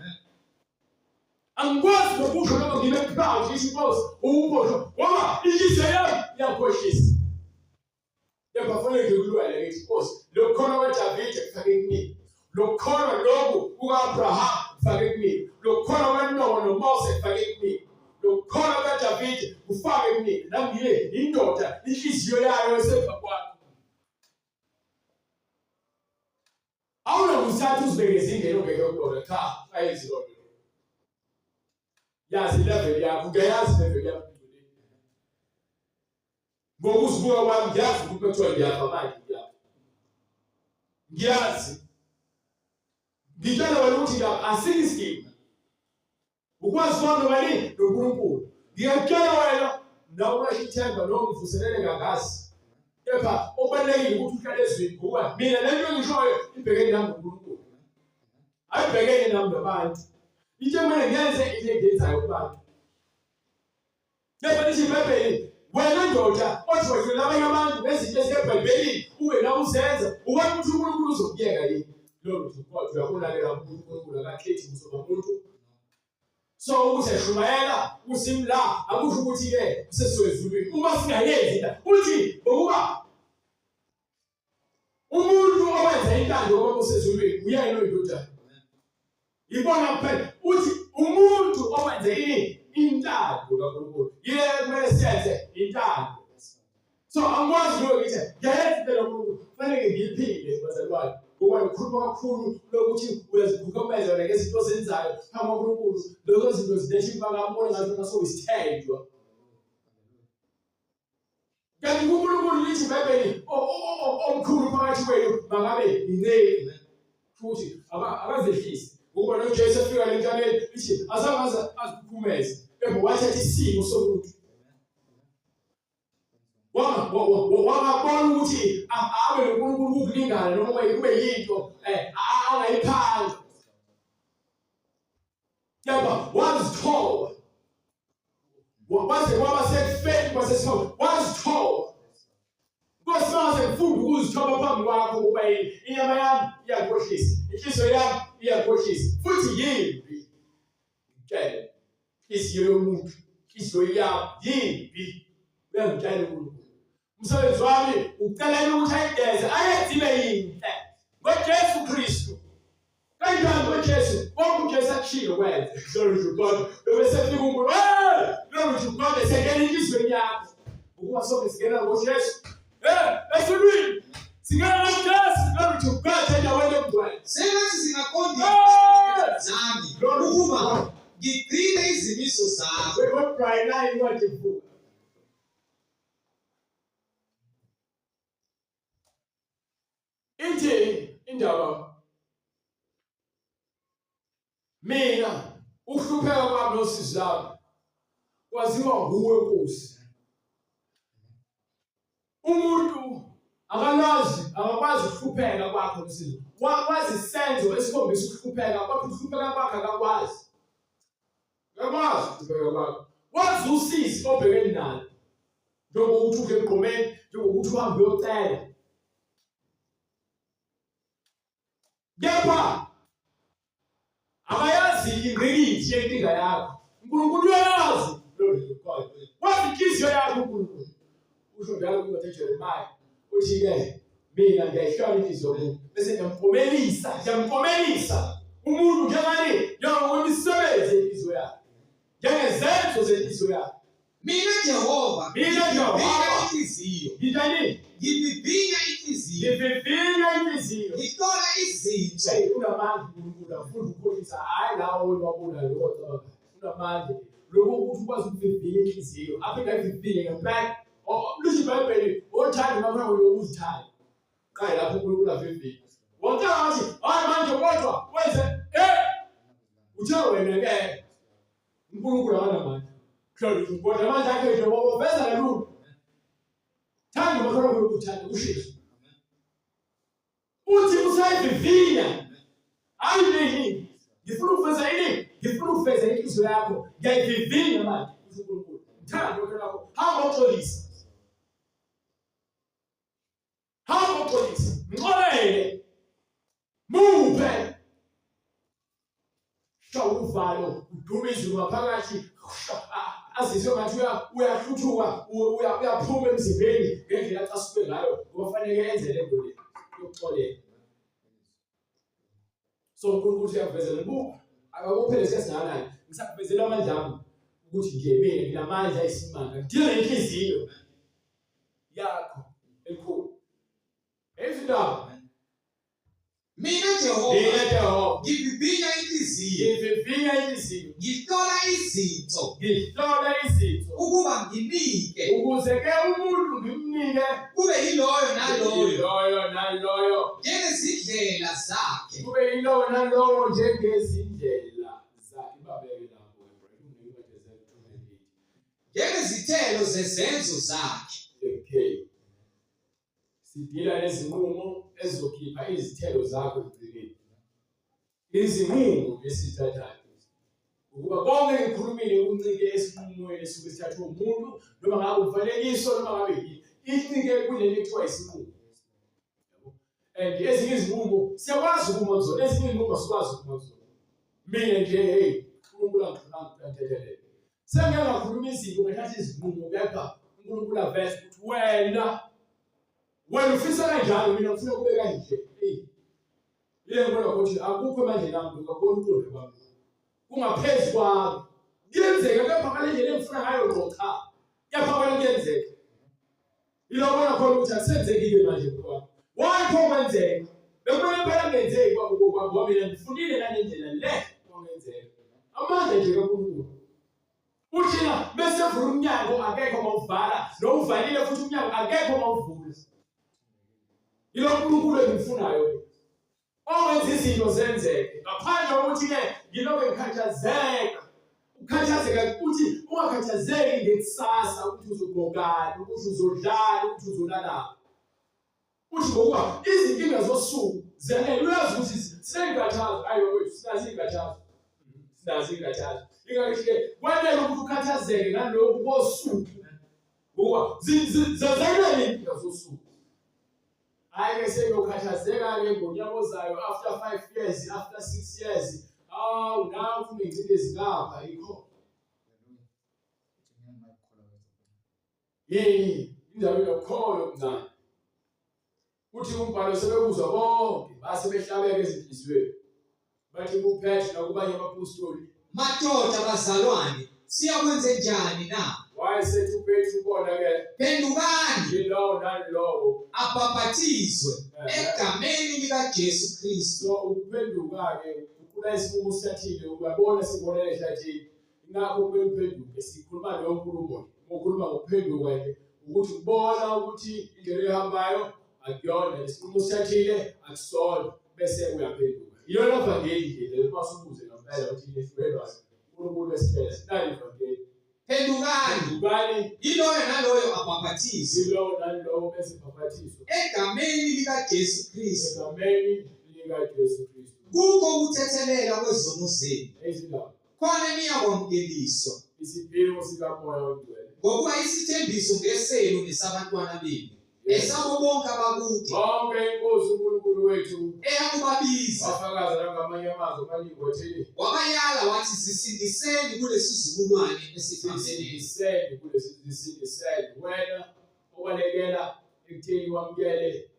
Angikwazi nokusho noma ngibe proud ngisho inkosi uwumbosho ngoba inhliziyo yami iyakhohlisa. Kepha kufanele ngikulwele ngithi Nkosi lokukholwa kwaDavide kufake kumina. Lokukholwa lokhu kuka-Abraham kufake kumina. Lokukholwa kwaNowa noMose kufake kumina. Lokukholwa kukaDavide kufake kumina. Nami ngibe indoda inhliziyo yayo esemva kwakho. Awunakuthatha uzibeke ezingeni ongeke kulona cha ayenzi loo nto. Yazi level yakho, ngiyayazi level yakho. Ngokuzibuka kwami ngiyazi ukuthi kuthiwa ngiyafa manje ngiyafa. Ngiyazi. Ngitshela wena ukuthi asikho isidingo. Ukwazi kwami nobani noNkulunkulu. Ngiyakutshela wena nawe ulahla ithemba noma ngivuselele ngangazi. Kepha okubalulekile ukuthi uhlale ezwini ngoba mina le nto engishoyo ibhekene nami noNkulunkulu. Ayibhekene nami nabantu. Into ekumele ngiyenze into engiyenzayo kubantu. Kepha lithi iBhayibheli wena ndoda othi wedlulela abanye abantu ngezinto ezisebhayibhelini ube nawe uzenza ubona ukuthi uNkulunkulu uzokuyeka yini loyo lutho kodwa uyakulalela uNkulunkulu akakhethi buso bamuntu so ukuthi eshumayela usimla akusho ukuthi-ke useswezulwini uma singayenzi into uthi ngokuba Umuntu owenza intando yoBaba osezulwini uyena oyindodana. Ibona kuphela uthi umuntu owenza ini intando kaNkulunkulu. Yile kumele siyenze intando. So angikwazi lokho ngithi ngiyayenza into kaNkulunkulu kufanele ngiyiphile bazalwane. Ngoba ngikhuluma kakhulu lokuthi uyazikhukhumeza wena ngezinto ozenzayo phambi kwaNkulunkulu. Lezo zinto ziletha impakamo ngathi wena sowuyisithenjwa. Kanti kuNkulunkulu lithi iBhayibheli omkhulu phakathi kwenu makabe yinceku. Futhi akazehlisi. Ngoba noJesu efika le emhlabeni lithi azange aze azikhukhumeze. Kepha wathatha isimo somuntu. Wangabona ukuthi abe noNkulunkulu kukulingana noma kube yinto angayiphanga. Kepha wazithoba. Waze kwaba sekufeni kwasesithoba. Wazithoba. Nkosi mase ngifunda ukuzithoba phambi kwakho ukuba yini inyama yami iyakhohlisa, inhliziyo yami iyakhohlisa futhi yimbi. Ngitshele inhliziyo yomuntu, inhliziyo yami yimbi. Uyangitshela uNkulunkulu. Umsebenzi wami ucela ukuthi ayigeze ayenze ibe yinhle ngoJesu Kristu. Kanjani ngoJesu? Konke uJesu akushilo kwenze. Glory to God. Bese fika uNkulunkulu. Hey! Glory to God. Esengena enhliziyweni yakho. Ukuba sonke singena ngoJesu. Hey, ezulwini. Singena ngoJesu. Glory to God. Endaweni engcwele.
Sengathi zingaqondisa
Hey!
zami
Glory to
ukuba
God.
ngigcine izimiso zakho.
Wait, Brian, nayi incwadi ivuka. Ithi indaba mina ukuhlupheka kwami nosizi lami kwaziwa nguwe Nkosi. Umuntu akalazi akakwazi ukuhlupheka kwakho nosizi. Wazi isenzo esikhombisa ukuhlupheka kodwa ukuhlupheka kwakhe akakwazi. Akakwazi ukuhlupheka kwakho. Wazi usizi obhekene nalo. Njengokuthi udle emgqomeni, njengokuthi uhambe uyocela. Kepha akayazi ingqikithi yenkinga yakho. uNkulunkulu uyayazi. Glory to God. Wazi inhliziyo yakho uNkulunkulu. Usho njalo kwincwadi kaJeremiah. Uthi-ke mina ngiyayihlola inhliziyo yomuntu bese ngiyamkomelisa, ngiyamkomelisa umuntu njengani? Njengokwemisebenzi yenhliziyo yakhe. Njengezenzo zenhliziyo yakhe.
Mina Jehova,
Mina Jehova.
ngivivinya inhliziyo,
Ngithani?
ngivivinya inhliziyo,
Ngivivinya inhliziyo.
ngihlola izinso.
Hey, unamandla uNkulunkulu afuna ukukhohlisa hayi lawo wena wabonayo lokho ocabanga unamandla lokho ukuthi ukwazi ukuvivinya inhliziyo aphinde ayivivinye ngempela lisho iBhayibheli othanda umakholwa lokuzithanda qala lapho uNkulunkulu avivinye wonke wathi hayi manje kodwa wenze eh uthe wena ke uNkulunkulu akanamandla glory to God amandla akhe nje woveza kalula thanda umakholwa lokuthanda ushiso uthi usayivivinya hayi nini ngifuna ukuveza ini ngifuna ukuveza inhliziyo yakho ngiyayivivinya manje usho uNkulunkulu ngithanda lokho lakho hamba uxolisa hamba uxolisa mxolele muphe sha uvalo udume izulu ngaphakathi azizwe ngathi uyahluthuka uyaphuma emzimbeni ngendlela acasuke ngayo ngoba fanele enze le nto le yokuxolela so uNkulunkulu uyakuvezela buka akakuphele isikhathi singakanani ngisakuvezela amandla ami ukuthi nje mina nginamandla esimanga ngidinga nenhliziyo yakho enkulu ezindaba
Mina Jehova,
Mina Jehova,
ngivivinya inhliziyo,
ngivivinya inhliziyo,
ngihlola izinso,
ngihlola izinso,
ukuba nginike
ukuze ke umuntu ngimnike
kube yiloyo naloyo
yiloyo naloyo,
njengezindlela zakhe.
kube yilowo nalowo njengezindlela zakhe. Babeke lapho
Njengezithelo zezenzo zakhe.
Okay. Sidila nezinqumo ezizokhipha izithelo zakho ekugcineni. Izinqumo esizithathayo ukuba konke engikhulumile kuncike esinqumweni esuke sithathwe umuntu noma ngabe umfanekiso noma ngabe yini incike kuleli kuthiwa isinqumo. And ezinye izinqumo siyakwazi ukuma kuzona, ezinye izinqumo asikwazi ukuma kuzona. Mina nje hey uNkulunkulu angithethelele. Sengike ngakhuluma izinto ngathatha izinqumo kepha uNkulunkulu aveze ukuthi wena wena ufisa kanjalo mina ngifuna kube kanje. Hey. Ile ngibona ukuthi akukho emandleni ami lokho akubona uqonda kwami. Kungaphezu kwami. Kuyenzeka kepha ngale ndlela engifuna ngayo ngqo cha. Kepha kona kuyenzeka. Ilobona khona ukuthi akusenzeki-ke manje kwami. Why pho kwenzeka? Bekumele phela kungenzeki kwabo kwami ngoba mina ngifundile ngale ndlela le kwangenzeka. Amandla nje kaNkulunkulu. Uthi la bese vula umnyango akekho mawuvala, nowuvalile futhi umnyango akekho mawuvula. Yilo uNkulunkulu engimfunayo. Owenza izinto zenzeke ngaphandle kokuthi-ke ngilokhu ngikhathazeka. Ukukhathazeka ukuthi ungakhathazeki ngekusasa ukuthi uzogqokani, ukuthi uzodlani, ukuthi uzolalaphi. Uthi ngokuba izinkinga zosuku zanele uyazi ukuthi siney'nkathazo. Ayi bakwethu sinazo iy'nkathazo. Sinazo iy'nkathazo. Ingakho-ke kwanele ukuthi ukhathazeke ngalokhu kosuku. Ngokuba zenzekile iy'nkinga zosuku. Hhayi ke sengiyokhathazeka-ke ngonyaka ozayo after 5 years, after 6 years. Hawu nawe ufuna ingcindezi ngapha ikhona. Yini indaba inokholo okuncane. Uthi umbhalo sebekuzwa bonke base behlabeka ezinhliziyweni. Bathi kuPetru nakubanye abapostoli,
Madoda bazalwane, siyakwenze njani na?
Wayesethi uPetru kubona-ke,
Phendukani,
yilowo nalowo
abhaphathizwe egameni likaJesu Kristu.
So ukuphenduka-ke kuqula isinqumo osithathile, uyabona sibonele ehlathini. Ingakho kumele uphenduke. Sikhuluma leyo nkulumo, uma ukhuluma ngokuphenduka nje ukuthi ubona ukuthi indlela oyihambayo akuyona, isinqumo osithathile akusona, bese uyaphenduka. Iyona vangeli nje leyo, uma usubuze ngempela ukuthi yehlulelwayo uNkulunkulu esitshela nali ivangeli.
Phendukani,
Phendukani,
yiloyo naloyo abhaphathizwe
yilowo nalowo bese bhaphathizwa
egameni likaJesu Kristu
egameni likaJesu Kristu.
Kukho ukuthethelela kwezono zenu,
Izindaba
khona niyakwamukeliswa,
isiphiwo sikaMoya oNgcwele.
Ngokuba isithembiso ngesenu nesabantwana benu, esabo bonke abakude,
Bonke iNkosi uNkulunkulu wethu
eyakubabiza.
Wafakaza nangamanye amazwi amaningi wathi,
Wabayala wathi, zisindiseni kulesizukulwane esiphambeneyo.
Sisindiseni kulesi, sisindiseni wena obalekela ekutheni wamukele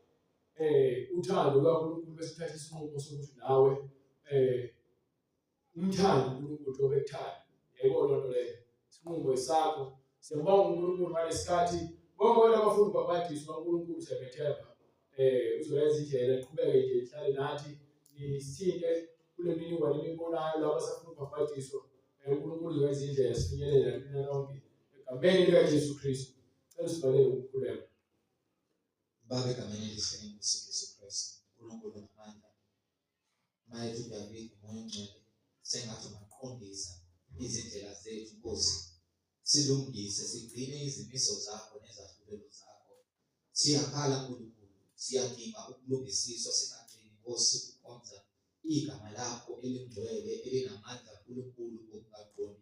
uthando lukaNkulunkulu bese uthatha isinqumo sokuthi nawe umthande uNkulunkulu njengoba ekuthanda. Yebo, loo nto leyo isinqumo esakho. Siyabonga uNkulunkulu ngalesikhathi. Bonke abantu abafuna ubhabhadiswa uNkulunkulu siyabethemba uzoyenza indlela, iqhubeke nje ihlale nathi, nisithinte kule mininingwane eniyibonayo laba abasafuna ubhabhadiswa. UNkulunkulu uzoyenza indlela sifinyelele nina nonke egameni likaJesu Kristu. Cela usivalele ukukhuleka.
Baba, egameni elihle lenkosi Jesu Kristu, uNkulunkulu onamandla, mayethu David, Moya oNgcwele, sengathi ungaqondisa izindlela zethu Nkosi, silungise, sigcine izimiso zakho nezahlulelo zakho. Siyakhala Nkulunkulu, siyadinga ukulungisiswa, singagcini Nkosi ukukhonza igama lakho elingcwele elinamandla Nkulunkulu ngokungaqondi.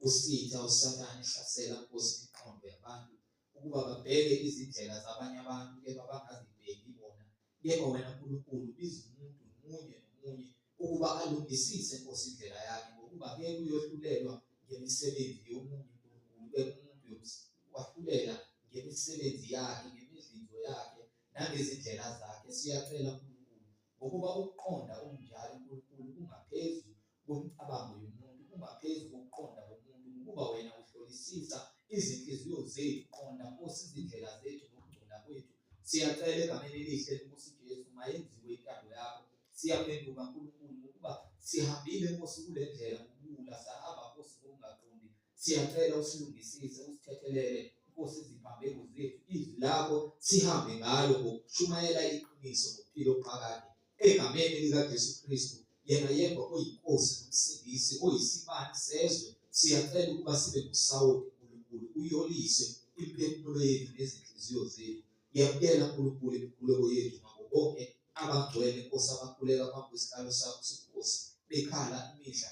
Usitha uSathane ehlasela Nkosi imiqondo yabantu ukuba babheke izindlela zabanye abantu kepha bangazibheki bona. Kepha wena Nkulunkulu biza umuntu nomunye nomunye ukuba alungisise Nkosi indlela yakhe, ngokuba ngeke uyohlulelwa ngemisebenzi yomunye Nkulunkulu, kepha umuntu uyowahlulela ngemisebenzi yakhe, ngemidlinzo yakhe nangezindlela zakhe. Siyacela Nkulunkulu, ngokuba ukuqonda okunjalo Nkulunkulu kungaphezu komcabango yomuntu, kungaphezu kokuqonda komuntu, ngokuba wena uhlolisisa izinhliziyo zethu. Qonda Nkosi izindlela zethu nokungcola kwethu. Siyacela egameni elihle lenkosi Jesu, mayenziwe intando yakho. Siyaphenduka Nkulunkulu, ngokuba sihambile Nkosi kule ndlela ngokuwula, sahamba Nkosi ngokungaqondi. Siyacela usilungisise, usithethelele Nkosi iziphambeko zethu, izwi lakho sihambe ngalo ngokushumayela iqiniso nokuphila okuphakade egameni likaJesu Kristu, yena yedwa oyiNkosi noMsindisi, oyisibani sezwe. Siyacela ukuba sibe ngusawoti Nkulunkulu, uyolise imiphefumulo yethu nezinhliziyo zethu. Yamukela Nkulunkulu imikhuleko yethu nabo bonke abangcwele Nkosi abakhuleka phambi kwesihlalo sakho sobukhosi, bekhala imihla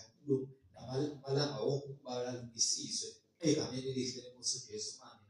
namalanga wonke ukuba balungisiswe egameni elihle lenkosi uJesu. Amen.